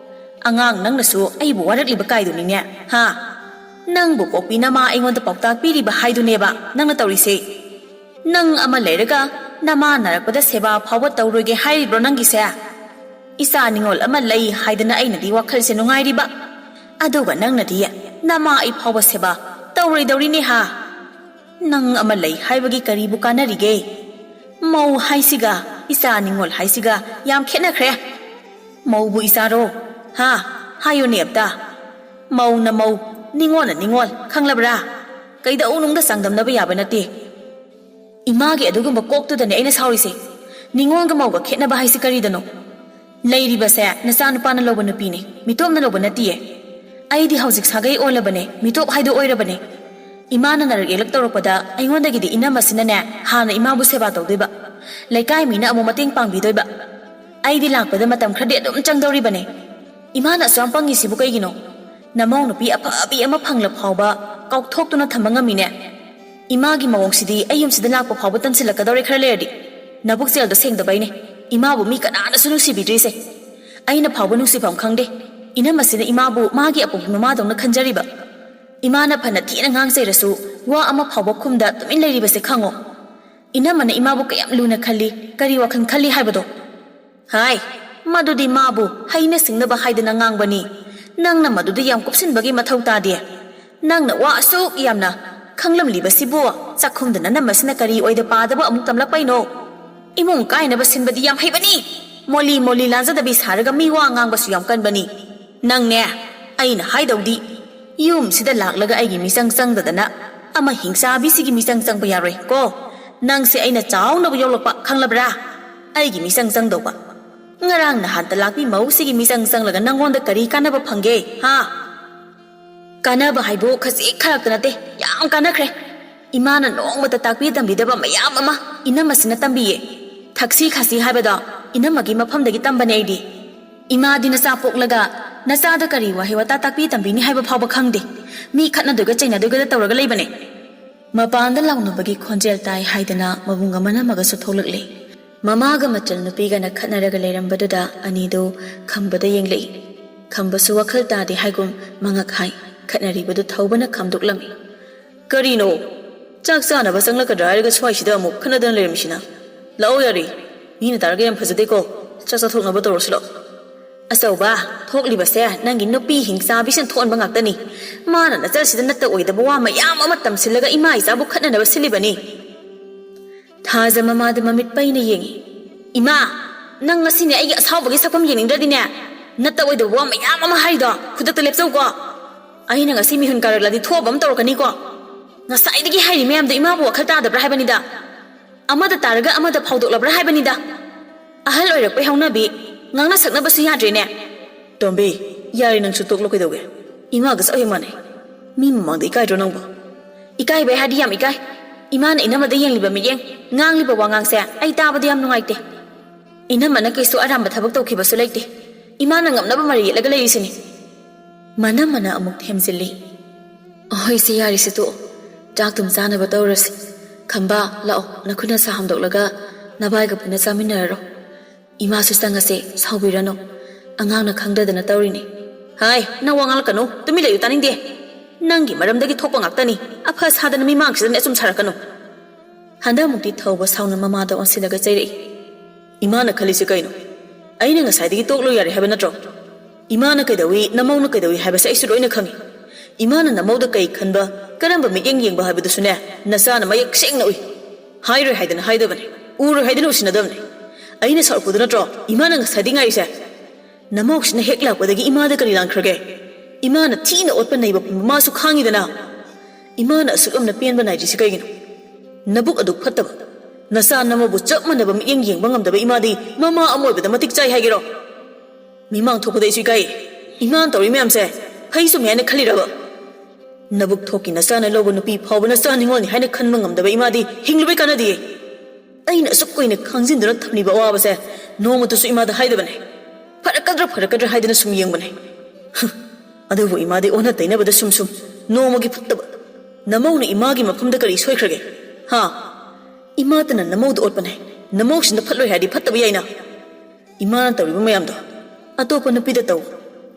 ꯑꯉꯥꯡ ꯅꯪꯅꯁꯨ ꯑꯩꯕꯨ ꯋꯥꯔꯛꯂꯤꯕ ꯀꯥꯏꯗꯨꯅꯤꯅꯦ, ꯍꯥ? ꯅꯪꯕꯨ ꯄꯣꯛꯄꯤ ꯅꯃꯥ ꯑꯩꯉꯣꯟꯗ ꯄꯥꯎꯇꯥꯛ ꯄꯤꯔꯤꯕ ꯍꯥꯏꯗꯨꯅꯦꯕ ꯅꯪꯅ ꯇꯧꯔꯤꯁꯦ꯫ ꯅꯪ ꯑꯃ ꯂꯩꯔꯒ ꯅꯃꯥ ꯅꯥꯔꯛꯄꯗ ꯁꯦꯕꯥ ꯐꯥꯎꯕ ꯇꯧꯔꯣꯏꯒꯦ ꯍꯥꯏꯔꯤꯕ꯭ꯔꯣ ꯅꯪꯒꯤꯁꯦ? ꯏꯆꯥ ꯅꯤꯉꯣꯜ ꯑꯃ ꯂꯩ ꯍꯥꯏꯗꯅ ꯑꯩꯅꯗꯤ ꯋꯥꯈꯜꯁꯦ ꯅꯨꯡꯉꯥꯏꯔꯤꯕ, ꯑꯗꯨꯒ ꯅꯪꯅꯗꯤ ꯅꯃꯥ ꯑꯩ ꯐꯥꯎꯕ ꯁꯦꯕꯥ ꯇꯧꯔꯣꯏꯗꯧꯔꯤꯅꯦ ꯍꯥ? ꯅꯪ ꯑꯃ ꯂꯩ ꯍꯥꯏꯕꯒꯤ ꯀꯔꯤꯕꯨ ꯀꯥꯟꯅꯔꯤꯒꯦ? ꯃꯧ ꯍꯥꯏꯁꯤꯒ ꯏꯆꯥ ꯅꯤꯉꯣꯜ ꯍꯥꯏꯁꯤꯒ ꯌꯥꯝ ꯈꯦꯠꯅꯈ꯭ꯔꯦ꯫ ꯃꯧꯕꯨ ꯏꯆꯥꯔꯣ? ꯍꯥ? ꯍꯥꯏꯌꯨꯅꯦ ꯑꯝꯇ꯫ ꯃꯧꯅ ꯃꯧ, ꯅꯤꯉꯣꯜꯅ ꯅꯤꯉꯣꯜ, ꯈꯪꯂꯕ꯭ꯔꯥ? ꯀꯩꯗꯧꯅꯨꯡꯗ ꯆꯥꯡꯗꯝꯅꯕ ꯌꯥꯕ ꯅꯠꯇꯦ꯫ ꯏꯃꯥꯒꯤ ꯑꯗꯨꯒꯨꯝꯕ ꯀꯣꯛꯇꯨꯗꯅꯦ ꯑꯩꯅ ꯁꯥꯎꯔꯤꯁꯦ꯫ ꯅꯤꯉꯣꯜꯒ ꯃꯧꯒ ꯈꯦꯠꯅꯕ ꯍꯥꯏꯁꯤ ꯀꯔꯤꯗꯅꯣ? ꯂꯩꯔꯤꯕꯁꯦ ꯅꯆꯥꯅꯨꯄꯥꯅ ꯂꯧꯕ ꯅꯨꯄꯤꯅꯦ, ꯃꯤꯇꯣꯞꯅ ꯂꯧꯕ ꯅꯠꯇꯤꯌꯦ꯫ ꯑꯩꯗꯤ ꯍꯧꯖꯤꯛ ꯁꯥꯒꯩ ꯑꯣꯜꯂꯕꯅꯦ, ꯃꯤꯇꯣꯞ ꯍꯥꯏꯗꯣ ꯑꯣꯏꯔꯕꯅꯦ꯫ ꯏꯃꯥꯅ ꯅꯔꯛ ꯌꯦꯛꯂꯛ ꯇꯧꯔꯛꯄꯗ ꯑꯩꯉꯣꯟꯗꯒꯤꯗꯤ ꯏꯅꯝꯃꯁꯤꯅꯅꯦ ꯍꯥꯟꯅ ꯏꯃꯥꯕꯨ ꯁꯦꯕꯥ ꯇꯧꯗꯣꯏꯕ, ꯂꯩꯀꯥꯏ ꯃꯤꯅ ꯑꯃꯨꯛ ꯃꯇꯦꯡ ꯄꯥꯡꯕꯤꯗꯣꯏꯕ꯫ ꯑꯩꯗꯤ ꯂꯥꯛꯄꯗ ꯃꯇꯝ ꯈꯔꯗꯤ ꯑꯗꯨꯝ ꯆꯪꯗꯧꯔꯤꯕꯅꯦ꯫ ꯏꯃꯥꯅ ꯑꯁꯨꯛ ꯌꯥꯝ ꯄꯪꯉꯤꯁꯤꯕꯨ ꯀꯩꯒꯤꯅꯣ? ꯅꯃꯧ ꯅꯨꯄꯤ ꯑꯐꯕꯤ ꯑꯃ ꯐꯪꯂ ꯐꯥꯎꯕ ꯀꯥꯎꯊꯣꯛꯇꯨꯅ ꯊꯝꯕ ꯉꯝꯃꯤꯅꯦ꯫ ꯏꯃꯥꯒꯤ ꯃꯑꯣꯡꯁꯤꯗꯤ ꯑꯩ ꯌꯨꯝꯁꯤꯗ ꯂꯥꯛꯄ ꯐꯥꯎꯕ ꯇꯟꯁꯤꯜꯂꯛꯀꯗꯧꯔꯦ ꯈꯔ ꯂꯩꯔꯗꯤ꯫ ꯅꯕꯨꯛ ꯆꯦꯜꯗꯣ ꯁꯦꯡꯗꯕꯩꯅꯦ꯫ ꯏꯃꯥꯕꯨ ꯃꯤ ꯀꯅꯥꯅꯁꯨ ꯅꯨꯡꯁꯤꯕꯤꯗ꯭ꯔꯤꯁꯦ꯫ ꯑꯩꯅ ꯐꯥꯎꯕ ꯅꯨꯡꯁꯤꯐꯝ ꯈꯪꯗꯦ꯫ ꯏꯅꯝꯃꯁꯤꯅ ꯏꯃꯥꯕꯨ ꯃꯥꯒꯤ ꯑꯄꯣꯛꯄꯤ ꯃꯃꯥꯗꯧꯅ ꯈꯟꯖꯔꯤꯕ꯫ ꯏꯃꯥꯅ ꯐꯅ ꯊꯤꯅ ꯉꯥꯡꯖꯩꯔꯁꯨ ꯋꯥ ꯑꯃ ꯐꯥꯎꯕ ꯈꯨꯝꯗ ꯇꯨꯃꯤꯟ ꯂꯩꯔꯤꯕꯁꯦ ꯈꯪꯉꯣ꯫ ꯏꯅꯝꯃꯅ ꯏꯃꯥꯕꯨ ꯀꯌꯥꯝ ꯂꯨꯅ ꯈꯜꯂꯤ, ꯀꯔꯤ ꯋꯥꯈꯜ ꯈꯜꯂꯤ ꯍꯥꯏꯕꯗꯣ꯫ ꯍꯥꯏ, ꯃꯗꯨꯗꯤ ꯃꯥꯕꯨ ꯍꯩꯅ ꯁꯤꯡꯅꯕ ꯍꯥꯏꯗꯅ ꯉꯥꯡꯕꯅꯤ꯫ ꯅꯪꯅ ꯃꯗꯨꯗ ꯌꯥꯝ ꯀꯨꯞꯁꯤꯟꯕꯒꯤ ꯃꯊꯧ ꯇꯥꯗꯦ꯫ ꯅꯪꯅ ꯋꯥ ꯑꯁꯨꯛ ꯌꯥꯝꯅ ꯈꯪꯂꯝꯂꯤꯕꯁꯤꯕꯨ ꯆꯥꯛꯈꯨꯝꯗ ꯅꯅꯝꯃꯁꯤꯅ ꯀꯔꯤ ꯑꯣꯏꯗ ꯄꯥꯗꯕ ꯑꯃꯨꯛ ꯇꯝꯂꯛꯄꯩꯅꯣ? ꯏꯃꯨꯡ ꯀꯥꯏꯅꯕ ꯁꯤꯟꯕꯗꯤ ꯌꯥꯝ ꯍꯩꯕꯅꯤ꯫ ꯃꯣꯂꯤ ꯃꯣꯂꯤ ꯂꯥꯟꯖꯗꯕꯤ ꯁꯥꯔꯒ ꯃꯤ ꯋꯥ ꯉꯥꯡꯕꯁꯨ ꯌꯥꯝ ꯀꯟꯕꯅꯤ꯫ ꯅꯪꯅꯦ, ꯑꯩꯅ ꯍꯥꯏꯗꯧꯗꯤ, ꯌꯨꯝꯁꯤꯗ ꯂꯥꯛꯂꯒ ꯑꯩꯒꯤ ꯃꯤꯆꯪ ꯆꯪꯗꯗꯅ ꯑꯃ ꯍꯤꯡꯆꯥꯕꯤꯁꯤꯒꯤ ꯃꯤꯆꯪ ꯆꯪꯕ ꯌꯥꯔꯣꯏ ꯀꯣ꯫ ꯅꯪꯁꯦ ꯑꯩꯅ ꯆꯥꯎꯅꯕ ꯌꯣꯛꯂꯛꯄ, ꯈꯪꯂꯕ꯭ꯔꯥ? ꯑꯩꯒꯤ ꯃꯤꯆꯪ ꯆꯪꯗꯧꯕ꯫ ꯉꯔꯥꯡ ꯅꯍꯥꯟꯇ ꯂꯥꯛꯄꯤ ꯃꯧꯁꯤꯒꯤ ꯃꯤꯆꯪ ꯆꯪꯂꯒ ꯅꯪꯉꯣꯟꯗ ꯀꯔꯤ ꯀꯥꯟꯅꯕ ꯐꯪꯒꯦ, ꯍꯥ? ꯀꯥꯟꯅꯕ ꯍꯥꯏꯕꯨ ꯈꯖꯤꯛ ꯈꯔꯛꯇ ꯅꯠꯇꯦ, ꯌꯥꯝ ꯀꯥꯟꯅꯈ꯭ꯔꯦ꯫ ꯏꯃꯥꯅ ꯅꯣꯡꯃꯇ ꯇꯥꯛꯄꯤ ꯇꯝꯕꯤꯗꯕ ꯃꯌꯥꯝ ꯑꯃ ꯏꯅꯝꯃꯁꯤꯅ ꯇꯝꯕꯤꯌꯦ꯫ ꯊꯛꯁꯤ ꯈꯥꯁꯤ ꯍꯥꯏꯕꯗꯣ ꯏꯅꯝꯃꯒꯤ ꯃꯐꯝꯗꯒꯤ ꯇꯝꯕꯅꯦ ꯑꯩꯗꯤ꯫ ꯏꯃꯥꯗꯤ ꯅꯆꯥ ꯄꯣꯛꯂꯒ ꯅꯆꯥꯗ ꯀꯔꯤ ꯋꯥꯍꯩ ꯋꯥꯇꯥ ꯇꯥꯛꯄꯤ ꯇꯝꯕꯤꯅꯤ ꯍꯥꯏꯕ ꯐꯥꯎꯕ ꯈꯪꯗꯦ꯫ ꯃꯤ ꯈꯠꯅꯗꯣꯏꯒ ꯆꯩꯅꯗꯣꯏꯒꯗ ꯇꯧꯔꯒ ꯂꯩꯕꯅꯦ꯫ ꯃꯄꯥꯟꯗ ꯂꯥꯎꯅꯕꯒꯤ ꯈꯣꯟꯖꯦꯜ ꯇꯥꯏ ꯍꯥꯏꯗꯅ ꯃꯕꯨꯡ ꯑꯃꯅ ꯑꯃꯒꯁꯨ ꯊꯣꯛꯂꯛꯂꯦ꯫ ꯃꯃꯥꯒ ꯃꯆꯜ ꯅꯨꯄꯤꯒꯅ ꯈꯠꯅꯔꯒ ꯂꯩꯔꯝꯕꯗꯨꯗ ꯑꯅꯤꯗꯨ ꯈꯝꯕꯗ ꯌꯦꯡꯂꯛꯏ꯫ ꯈꯝꯕꯁꯨ ꯋꯥꯈꯜ ꯇꯥꯗꯦ ꯍꯥꯏꯒꯨꯝ ꯃꯉꯛ ꯍꯥꯏ꯫ ꯈꯠꯅꯔꯤꯕꯗꯨ ꯊꯧꯕꯅ ꯈꯥꯝꯗꯣꯛꯂꯝꯃꯤ꯫ "ꯀꯔꯤꯅꯣ? ꯆꯥꯛ ꯆꯥꯅꯕ ꯆꯪꯂꯛꯀꯗ꯭ꯔꯥ ꯍꯥꯏꯔꯒ ꯁ꯭ꯋꯥꯏꯁꯤꯗ ꯑꯃꯨꯛ ꯈꯠꯅꯗꯅ ꯂꯩꯔꯝꯃꯤꯁꯤꯅ? ꯂꯥꯛꯑꯣ ꯌꯥꯔꯦ꯫ ꯃꯤꯅ ꯇꯥꯔꯒ ꯌꯥꯝ ꯐꯖꯗꯦꯀꯣ꯫ ꯆꯥꯛ ꯆꯥꯊꯣꯛꯅꯕ ꯇꯧꯔꯁꯤ ꯂꯥꯛꯑꯣ꯫" "ꯑꯆꯧꯕ, ꯊꯣꯛꯂꯤꯕꯁꯦ ꯅꯪꯒꯤ ꯅꯨꯄꯤ ꯍꯤꯡꯆꯥꯕꯤꯁꯤꯅ ꯊꯣꯛꯍꯟꯕ ꯉꯥꯛꯇꯅꯤ꯫ ꯃꯥꯅ ꯅꯆꯜꯁꯤꯗ ꯅꯠꯇ ꯑꯣꯏꯗꯕ ꯋꯥ ꯃꯌꯥꯝ ꯑꯃ ꯇꯝꯁꯤꯜꯂꯒ ꯏꯃꯥ ꯏꯆꯥꯕꯨ ꯈꯠꯅꯅꯕ ꯁꯤꯜꯂꯤꯕꯅꯤ꯫" ꯊꯥꯖ ꯃꯃꯥꯗ ꯃꯃꯤꯠ ꯄꯩꯅ ꯌꯦꯡꯉꯤ꯫ "ꯏꯃꯥ, ꯅꯪ ꯉꯁꯤꯅꯦ ꯑꯩꯒꯤ ꯑꯁꯥꯎꯕꯒꯤ ꯁꯛꯐꯝ ꯌꯦꯡꯅꯤꯡꯗ꯭ꯔꯗꯤꯅꯦ, ꯅꯠꯇ ꯑꯣꯏꯗꯕ ꯋꯥ ꯃꯌꯥꯝ ꯑꯃ ꯍꯥꯏꯔꯤꯗꯣ ꯈꯨꯗꯛꯇ ꯂꯦꯞꯆꯧꯀꯣ꯫ ꯑꯩꯅ ꯉꯁꯤ ꯃꯤꯍꯨꯟ ꯀꯥꯔꯛꯂꯗꯤ ꯊꯣꯛꯑꯕ ꯑꯃ ꯇꯧꯔꯛꯀꯅꯤꯀꯣ꯫ ꯉꯁꯥꯏꯗꯒꯤ ꯍꯥꯏꯔꯤ ꯃꯌꯥꯝꯗꯣ ꯏꯃꯥꯕꯨ ꯋꯥꯈꯜ ꯇꯥꯗꯕ꯭ꯔꯥ ꯍꯥꯏꯕꯅꯤꯗ꯫ ꯑꯃꯗ ꯇꯥꯔꯒ ꯑꯃꯗ ꯐꯥꯎꯗꯣꯛꯂꯕ꯭ꯔꯥ ꯍꯥꯏꯕꯅꯤꯗ꯫ ꯑꯍꯜ ꯑꯣꯏꯔꯛꯄꯩ ꯍꯧꯅꯕꯤ, ꯉꯥꯡꯅ ꯁꯛꯅꯕꯁꯨ ꯌꯥꯗ꯭ꯔꯦꯅꯦ꯫" "ꯇꯣꯝꯕꯤ, ꯌꯥꯔꯦ ꯅꯪꯁꯨ ꯇꯣꯛꯂꯣ ꯀꯩꯗꯧꯒꯦ? ꯏꯃꯥꯒ ꯆꯞ ꯍꯦꯛ ꯃꯥꯟꯅꯩ꯫ ꯃꯤ ꯃꯃꯥꯡꯗ ꯏꯀꯥꯏꯗ꯭ꯔꯣ ꯅꯪꯕꯣ? ꯏꯀꯥꯏꯕꯩ ꯍꯥꯏꯗꯤ ꯌꯥꯝ ꯏꯀꯥꯏ꯫ ꯏꯃꯥꯅ ꯏꯅꯝꯃꯗ ꯌꯦꯡꯂꯤꯕ ꯃꯤꯠꯌꯦꯡ, ꯉꯥꯡꯂꯤꯕ ꯋꯥꯉꯥꯡꯁꯦ ꯑꯩ ꯇꯥꯕꯗ ꯌꯥꯝ ꯅꯨꯡꯉꯥꯏꯇꯦ꯫ ꯏꯅꯝꯃꯅ ꯀꯩꯁꯨ ꯑꯔꯥꯟꯕ ꯊꯕꯛ ꯇꯧꯈꯤꯕꯁꯨ ꯂꯩꯇꯦ꯫ ꯏꯃꯥꯅ ꯉꯝꯅꯕ ꯃꯔꯩ ꯌꯦꯠꯂꯒ ꯂꯩꯔꯤꯁꯤꯅꯤ꯫" ꯃꯅꯝꯃꯅ ꯑꯃꯨꯛ ꯊꯦꯝꯖꯤꯜꯂꯤ꯫ "ꯑꯍꯣꯏꯁꯦ, ꯌꯥꯔꯦꯁꯦ, ꯇꯣꯛꯑꯣ꯫ ꯆꯥꯛ ꯊꯨꯝ ꯆꯥꯅꯕ ꯇꯧꯔꯁꯤ꯫ ꯈꯝꯕ, ꯂꯥꯛꯑꯣ, ꯅꯈꯨꯠ ꯅꯁꯥ ꯍꯥꯝꯗꯣꯛꯂꯒ ꯅꯚꯥꯏꯒ ꯄꯨꯟꯅ ꯆꯥꯃꯤꯟꯅꯔꯔꯣ꯫ ꯏꯃꯥꯁꯨ ꯆꯪꯉꯁꯦ, ꯁꯥꯎꯕꯤꯔꯅꯨ꯫ ꯑꯉꯥꯡꯅ ꯈꯪꯗꯗꯅ ꯇꯧꯔꯤꯅꯤ꯫" "ꯍꯥꯏ, ꯅꯪ ꯋꯥ ꯉꯥꯡꯂꯛꯀꯅꯨ, ꯇꯨꯃꯤꯟ ꯂꯩꯌꯨ, ꯇꯥꯅꯤꯡꯗꯦ꯫ ꯅꯪꯒꯤ ꯃꯔꯝꯗꯒꯤ ꯊꯣꯛꯄ ꯉꯥꯛꯇꯅꯤ꯫ ꯑꯐ ꯁꯥꯗꯅ ꯃꯤꯃꯥꯡꯁꯤꯗꯅꯦ ꯑꯆꯨꯝ ꯁꯥꯔꯛꯀꯅꯨ꯫" ꯍꯟꯗꯛꯃꯨꯛꯇꯤ ꯊꯧꯕ ꯁꯥꯎꯅ ꯃꯃꯥꯗ ꯑꯣꯟꯁꯤꯜꯂꯒ ꯆꯩꯔꯛꯏ꯫ "ꯏꯃꯥꯅ ꯈꯜꯂꯤꯁꯦ ꯀꯩꯅꯣ? ꯑꯩꯅ ꯉꯁꯥꯏꯗꯒꯤ ꯇꯣꯛꯂꯣ ꯌꯥꯔꯦ ꯍꯥꯏꯕ ꯅꯠꯇ꯭ꯔꯣ? ꯏꯃꯥꯅ ꯀꯩꯗꯧꯏ, ꯅꯃꯧꯅ ꯀꯩꯗꯧꯏ ꯍꯥꯏꯕꯁꯦ ꯑꯩꯁꯨ ꯂꯣꯏꯅ ꯈꯪꯏ꯫ ꯏꯃꯥꯅ ꯅꯃꯧꯗ ꯀꯩ ꯈꯟꯕ, ꯀꯔꯝꯕ ꯃꯤꯠꯌꯦꯡ ꯌꯦꯡꯕ ꯍꯥꯏꯕꯗꯨꯁꯨꯅꯦ, ꯅꯆꯥꯅ ꯃꯌꯦꯛ ꯁꯦꯡꯅ ꯎꯏ꯫ ꯍꯥꯏꯔꯣꯏ ꯍꯥꯏꯗꯅ ꯍꯥꯏꯗꯕꯅꯤ꯫" ꯎꯔꯣꯏ ꯍꯥꯏꯗꯨꯅ ꯎꯁꯤꯟꯅꯗꯕꯅꯦ꯫ ꯑꯩꯅ ꯁꯥꯎꯔꯛꯄꯗꯨ ꯅꯠꯇ꯭ꯔꯣ ꯏꯃꯥꯅ ꯉꯁꯥꯏꯗꯤ ꯉꯥꯏꯔꯤꯁꯦ? ꯅꯃꯧꯁꯤꯅ ꯍꯦꯛ ꯂꯥꯛꯄꯗꯒꯤ ꯏꯃꯥꯗ ꯀꯔꯤ ꯂꯥꯟꯈ꯭ꯔꯒꯦ? ꯏꯃꯥꯅ ꯊꯤꯅ ꯑꯣꯠꯄ ꯅꯩꯕ ꯄꯨꯝꯕ ꯃꯥꯁꯨ ꯈꯥꯡꯉꯤꯗꯅ꯫ ꯏꯃꯥꯅ ꯑꯁꯨꯛ ꯌꯥꯝꯅ ꯄꯦꯟꯕ ꯅꯥꯏꯗ꯭ꯔꯤꯁꯤ ꯀꯩꯒꯤꯅꯣ? ꯅꯕꯨꯛ ꯑꯗꯨꯛ ꯐꯠꯇꯕ, ꯅꯆꯥ ꯅꯃꯧꯕꯨ ꯆꯞ ꯃꯥꯟꯅꯕ ꯃꯤꯠꯌꯦꯡ ꯌꯦꯡꯕ ꯉꯝꯗꯕ ꯏꯃꯥꯗꯤ ꯃꯃꯥ ꯑꯃ ꯑꯣꯏꯕꯗ ꯃꯇꯤꯛ ꯆꯥꯏ ꯍꯥꯏꯒꯦꯔꯣ? ꯃꯤꯃꯥꯡ ꯊꯣꯛꯄꯗ ꯑꯩꯁꯨ ꯏꯀꯥꯏꯌꯦ꯫ ꯏꯃꯥꯅ ꯇꯧꯔꯤ ꯃꯌꯥꯝꯁꯦ ꯐꯩ ꯆꯨꯝꯃꯤ ꯍꯥꯏꯅ ꯈꯜꯂꯤꯔꯕ? ꯅꯕꯨꯛ ꯊꯣꯛꯀꯤ ꯅꯆꯥꯅ ꯂꯧꯕ ꯅꯨꯄꯤ ꯐꯥꯎꯕ ꯅꯆꯥ ꯅꯤꯉꯣꯜꯅꯤ ꯍꯥꯏꯅ ꯈꯟꯕ ꯉꯝꯗꯕ ꯏꯃꯥꯗꯤ ꯍꯤꯡꯂꯨꯕꯩ ꯀꯥꯟꯅꯗꯤꯌꯦ꯫ ꯑꯩꯅ ꯑꯁꯨꯛ ꯀꯨꯏꯅ ꯈꯥꯡꯖꯤꯟꯗꯨꯅ ꯊꯝꯂꯤꯕ ꯑꯋꯥꯕꯁꯦ ꯅꯣꯡꯃꯇꯁꯨ ꯏꯃꯥꯗ ꯍꯥꯏꯗꯕꯅꯦ꯫ ꯐꯔꯛꯀꯗ꯭ꯔꯥ ꯐꯔꯛꯀꯗ꯭ꯔꯥ ꯍꯥꯏꯗꯅ ꯁꯨꯝ ꯌꯦꯡꯕꯅꯦ꯫ ꯍꯝ, ꯑꯗꯨꯕꯨ ꯏꯃꯥꯗꯤ ꯑꯣꯟꯅ ꯇꯩꯅꯕꯗ ꯁꯨꯝ ꯁꯨꯝ ꯅꯣꯡꯃꯒꯤ ꯐꯠꯇꯕ꯫ ꯅꯃꯧꯅ ꯏꯃꯥꯒꯤ ꯃꯐꯝꯗ ꯀꯔꯤ ꯁꯣꯏꯈ꯭ꯔꯒꯦ? ꯍꯥ? ꯏꯃꯥꯇꯅ ꯅꯃꯧꯗ ꯑꯣꯠꯄꯅꯦ꯫ ꯅꯃꯧꯁꯤꯅ ꯐꯠꯂꯣꯏ ꯍꯥꯏꯔꯗꯤ ꯐꯠꯇꯕ ꯌꯥꯏꯅ꯫ ꯏꯃꯥꯅ ꯇꯧꯔꯤꯕ ꯃꯌꯥꯝꯗꯣ ꯑꯇꯣꯞꯄ ꯅꯨꯄꯤꯗ ꯇꯧ꯫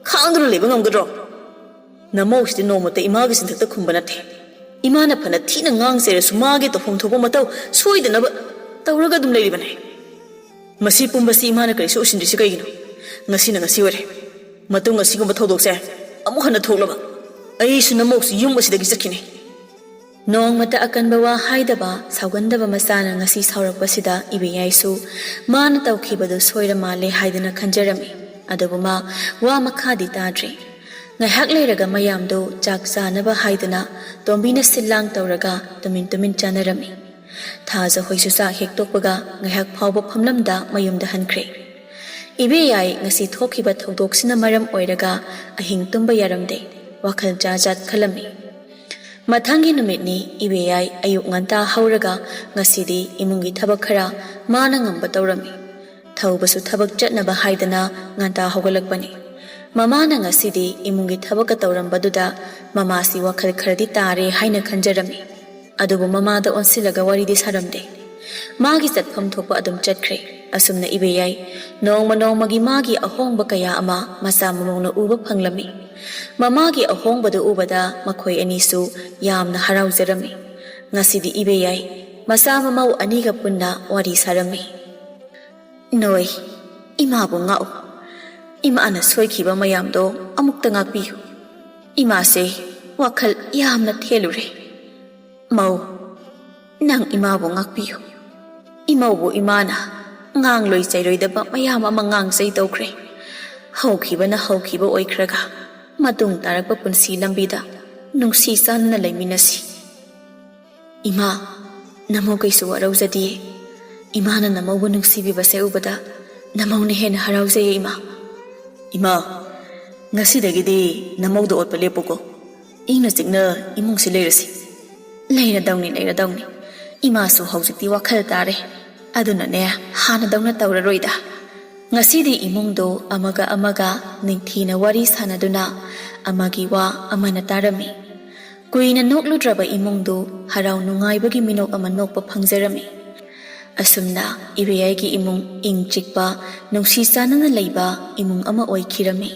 ꯈꯥꯡꯗꯨꯅ ꯂꯩꯕ ꯉꯝꯒꯗ꯭ꯔꯣ? ꯅꯃꯧꯁꯤꯗꯤ ꯅꯣꯡꯃꯇ ꯏꯃꯥꯒꯤ ꯆꯤꯟꯊꯛꯇ ꯈꯨꯝꯕ ꯅꯠꯇꯦ꯫ ꯏꯃꯥꯅ ꯐꯅ ꯊꯤꯅ ꯉꯥꯡ ꯆꯩꯔꯁꯨ ꯃꯥꯒꯤ ꯇꯧꯐꯝ ꯊꯣꯛꯄ ꯃꯇꯧ ꯁꯣꯏꯗꯅꯕ ꯇꯧꯔꯒ ꯑꯗꯨꯝ ꯂꯩꯔꯤꯕꯅꯦ꯫ ꯃꯁꯤ ꯄꯨꯝꯕꯁꯤ ꯏꯃꯥꯅ ꯀꯔꯤꯁꯨ ꯎꯁꯤꯟꯗ꯭ꯔꯤꯁꯤ ꯀꯩꯒꯤꯅꯣ? ꯉꯁꯤꯅ ꯉꯁꯤ ꯑꯣꯏꯔꯦ꯫ ꯃꯇꯨꯡ ꯑꯁꯤꯒꯨꯝꯕ ꯊꯧꯗꯣꯛꯁꯦ ꯑꯃꯨꯛ ꯍꯟꯅ ꯊꯣꯛꯂꯕ ꯑꯩꯁꯨ ꯅꯃꯧꯁꯤ ꯌꯨꯝ ꯑꯁꯤꯗꯒꯤ ꯆꯠꯈꯤꯅꯤ꯫ ꯅꯣꯡꯃꯇ ꯑꯀꯟꯕ ꯋꯥ ꯍꯥꯏꯗꯕ, ꯁꯥꯎꯒꯟꯗꯕ ꯃꯆꯥꯅ ꯉꯁꯤ ꯁꯥꯎꯔꯛꯄꯁꯤꯗ ꯏꯕꯦꯌꯥꯏꯁꯨ ꯃꯥꯅ ꯇꯧꯈꯤꯕꯗꯨ ꯁꯣꯏꯔ ꯃꯥꯜꯂꯦ ꯍꯥꯏꯗꯨꯅ ꯈꯟꯖꯔꯝꯃꯤ꯫ ꯑꯗꯨꯕꯨ ꯃꯥ ꯋꯥ ꯃꯈꯥꯗꯤ ꯇꯥꯗ꯭ꯔꯦ꯫ ꯉꯥꯏꯍꯥꯛ ꯂꯩꯔꯒ ꯃꯌꯥꯝꯗꯨ ꯆꯥꯛ ꯆꯥꯅꯕ ꯍꯥꯏꯗꯨꯅ ꯇꯣꯝꯕꯤꯅ ꯁꯤꯜ ꯂꯥꯡ ꯇꯧꯔꯒ ꯇꯨꯃꯤꯟ ꯇꯨꯃꯤꯟ ꯆꯥꯅꯔꯝꯃꯤ꯫ ꯊꯥꯖ ꯍꯣꯏꯁꯨ ꯆꯥꯛ ꯍꯦꯛ ꯇꯣꯛꯄꯒ ꯉꯥꯏꯍꯥꯛ ꯐꯥꯎꯕ ꯐꯝꯂꯝꯗ ꯃꯌꯨꯝꯗ ꯍꯟꯈ꯭ꯔꯦ꯫ ꯏꯕꯦꯌꯥꯏ ꯉꯁꯤ ꯊꯣꯛꯈꯤꯕ ꯊꯧꯗꯣꯛꯁꯤꯅ ꯃꯔꯝ ꯑꯣꯏꯔꯒ ꯑꯍꯤꯡ ꯇꯨꯝꯕ ꯌꯥꯔꯝꯗꯦ꯫ ꯋꯥꯈꯜ ꯖꯥꯠ ꯖꯥꯠ ꯈꯜꯂꯝꯃꯤ꯫ ꯃꯊꯪꯒꯤ ꯅꯨꯃꯤꯠꯅꯤ ꯏꯕꯦꯌꯥꯏ ꯑꯌꯨꯛ ꯉꯟꯇꯥ ꯍꯧꯔꯒ ꯉꯁꯤꯗꯤ ꯏꯃꯨꯡꯒꯤ ꯊꯕꯛ ꯈꯔ ꯃꯥꯅ ꯉꯝꯕ ꯇꯧꯔꯝꯃꯤ꯫ ꯊꯧꯕꯁꯨ ꯊꯕꯛ ꯆꯠꯅꯕ ꯍꯥꯏꯗꯅ ꯉꯟꯇꯥ ꯍꯧꯒꯠꯂꯛꯄꯅꯤ꯫ ꯃꯃꯥꯅ ꯉꯁꯤꯗꯤ ꯏꯃꯨꯡꯒꯤ ꯊꯕꯛꯀ ꯇꯧꯔꯝꯕꯗꯨꯗ ꯃꯃꯥꯁꯤ ꯋꯥꯈꯜ ꯈꯔꯗꯤ ꯇꯥꯔꯦ ꯍꯥꯏꯅ ꯈꯟꯖꯔꯝꯃꯤ꯫ ꯑꯗꯨꯕꯨ ꯃꯃꯥꯗ ꯑꯣꯟꯁꯤꯜꯂꯒ ꯋꯥꯔꯤꯗꯤ ꯁꯥꯔꯝꯗꯦ꯫ ꯃꯥꯒꯤ ꯆꯠꯐꯝ ꯊꯣꯛꯄ ꯑꯗꯨꯝ ꯆꯠꯈ꯭ꯔꯦ꯫ ꯑꯁꯨꯝꯅ ꯏꯕꯦꯌꯥꯏ ꯅꯣꯡꯃ ꯅꯣꯡꯃꯒꯤ ꯃꯥꯒꯤ ꯑꯍꯣꯡꯕ ꯀꯌꯥ ꯑꯃ ꯃꯆꯥ ꯃꯃꯧꯅ ꯎꯕ ꯐꯪꯂꯝꯃꯤ꯫ ꯃꯃꯥꯒꯤ ꯑꯍꯣꯡꯕꯗꯨ ꯎꯕꯗ ꯃꯈꯣꯏ ꯑꯅꯤꯁꯨ ꯌꯥꯝꯅ ꯍꯔꯥꯎꯖꯔꯝꯃꯤ꯫ ꯉꯁꯤꯗꯤ ꯏꯕꯦꯌꯥꯏ ꯃꯆꯥ ꯃꯃꯧ ꯑꯅꯤꯒ ꯄꯨꯟꯅ ꯋꯥꯔꯤ ꯁꯥꯔꯝꯃꯤ꯫ ꯅꯣꯏ, ꯏꯃꯥꯕꯨ ꯉꯥꯛꯎ꯫ ꯏꯃꯥꯅ ꯁꯣꯏꯈꯤꯕ ꯃꯌꯥꯝꯗꯣ ꯑꯃꯨꯛꯇ ꯉꯥꯛꯄꯤꯌꯨ꯫ ꯏꯃꯥꯁꯦ ꯋꯥꯈꯜ ꯌꯥꯝꯅ ꯊꯦꯜꯂꯨꯔꯦ꯫ ꯃꯧ, ꯅꯪ ꯏꯃꯥꯕꯨ ꯉꯥꯛꯄꯤꯌꯨ꯫ ꯏꯃꯧꯕꯨ ꯏꯃꯥꯅ ꯉꯥꯡꯂꯣꯏ ꯆꯩꯔꯣꯏꯗꯕ ꯃꯌꯥꯝ ꯑꯃ ꯉꯥꯡꯖꯩ ꯇꯧꯈ꯭ꯔꯦ꯫ ꯍꯧꯈꯤꯕꯅ ꯍꯧꯈꯤꯕ ꯑꯣꯏꯈ꯭ꯔꯒ, ꯃꯇꯨꯡ ꯇꯥꯔꯛꯄ ꯄꯨꯟꯁꯤ ꯂꯝꯕꯤꯗ ꯅꯨꯡꯁꯤ ꯆꯥꯟꯅꯅ ꯂꯩꯃꯤꯟꯅꯁꯤ꯫ ꯏꯃꯥ, ꯅꯃꯧ ꯀꯩꯁꯨ ꯋꯥꯔꯧꯖꯗꯤꯌꯦ꯫ ꯏꯃꯥꯅ ꯅꯃꯧꯕꯨ ꯅꯨꯡꯁꯤꯕꯤꯕꯁꯦ ꯎꯕꯗ ꯅꯃꯧꯅ ꯍꯦꯟꯅ ꯍꯔꯥꯎꯖꯩꯌꯦ, ꯏꯃꯥ꯫ ꯏꯃꯥ, ꯉꯁꯤꯗꯒꯤꯗꯤ ꯅꯃꯧꯗ ꯑꯣꯠꯄ ꯂꯦꯞꯄꯨꯀꯣ꯫ ꯏꯪꯅ ꯆꯤꯛꯅ ꯏꯃꯨꯡꯁꯤ ꯂꯩꯔꯁꯤ꯫ ꯂꯩꯔꯗꯧꯅꯤ, ꯂꯩꯔꯗꯧꯅꯤ꯫ ꯏꯃꯥꯁꯨ ꯍꯧꯖꯤꯛꯇꯤ ꯋꯥꯈꯜ ꯇꯥꯔꯦ꯫ ꯑꯗꯨꯅꯅꯦ, ꯍꯥꯟꯅꯗꯧꯅ ꯇꯧꯔꯔꯣꯏꯗ꯫ ꯉꯁꯤꯗꯤ ꯏꯃꯨꯡꯗꯣ ꯑꯃꯒ ꯑꯃꯒ ꯅꯤꯡꯊꯤꯅ ꯋꯥꯔꯤ ꯁꯥꯟꯅꯗꯨꯅ ꯑꯃꯒꯤ ꯋꯥ ꯑꯃꯅ ꯇꯥꯔꯝꯃꯤ꯫ ꯀꯨꯏꯅ ꯅꯣꯛꯂꯨꯗ꯭ꯔꯕ ꯏꯃꯨꯡꯗꯨ ꯍꯔꯥꯎ ꯅꯨꯡꯉꯥꯏꯕꯒꯤ ꯃꯤꯅꯣꯛ ꯑꯃ ꯅꯣꯛꯄ ꯐꯪꯖꯔꯝꯃꯤ꯫ ꯑꯁꯨꯝꯅ ꯏꯕꯦꯌꯥꯏꯒꯤ ꯏꯃꯨꯡ ꯏꯪ ꯆꯤꯛꯄ, ꯅꯨꯡꯁꯤ ꯆꯥꯟꯅꯅ ꯂꯩꯕ ꯏꯃꯨꯡ ꯑꯃ ꯑꯣꯏꯈꯤꯔꯝꯃꯤ꯫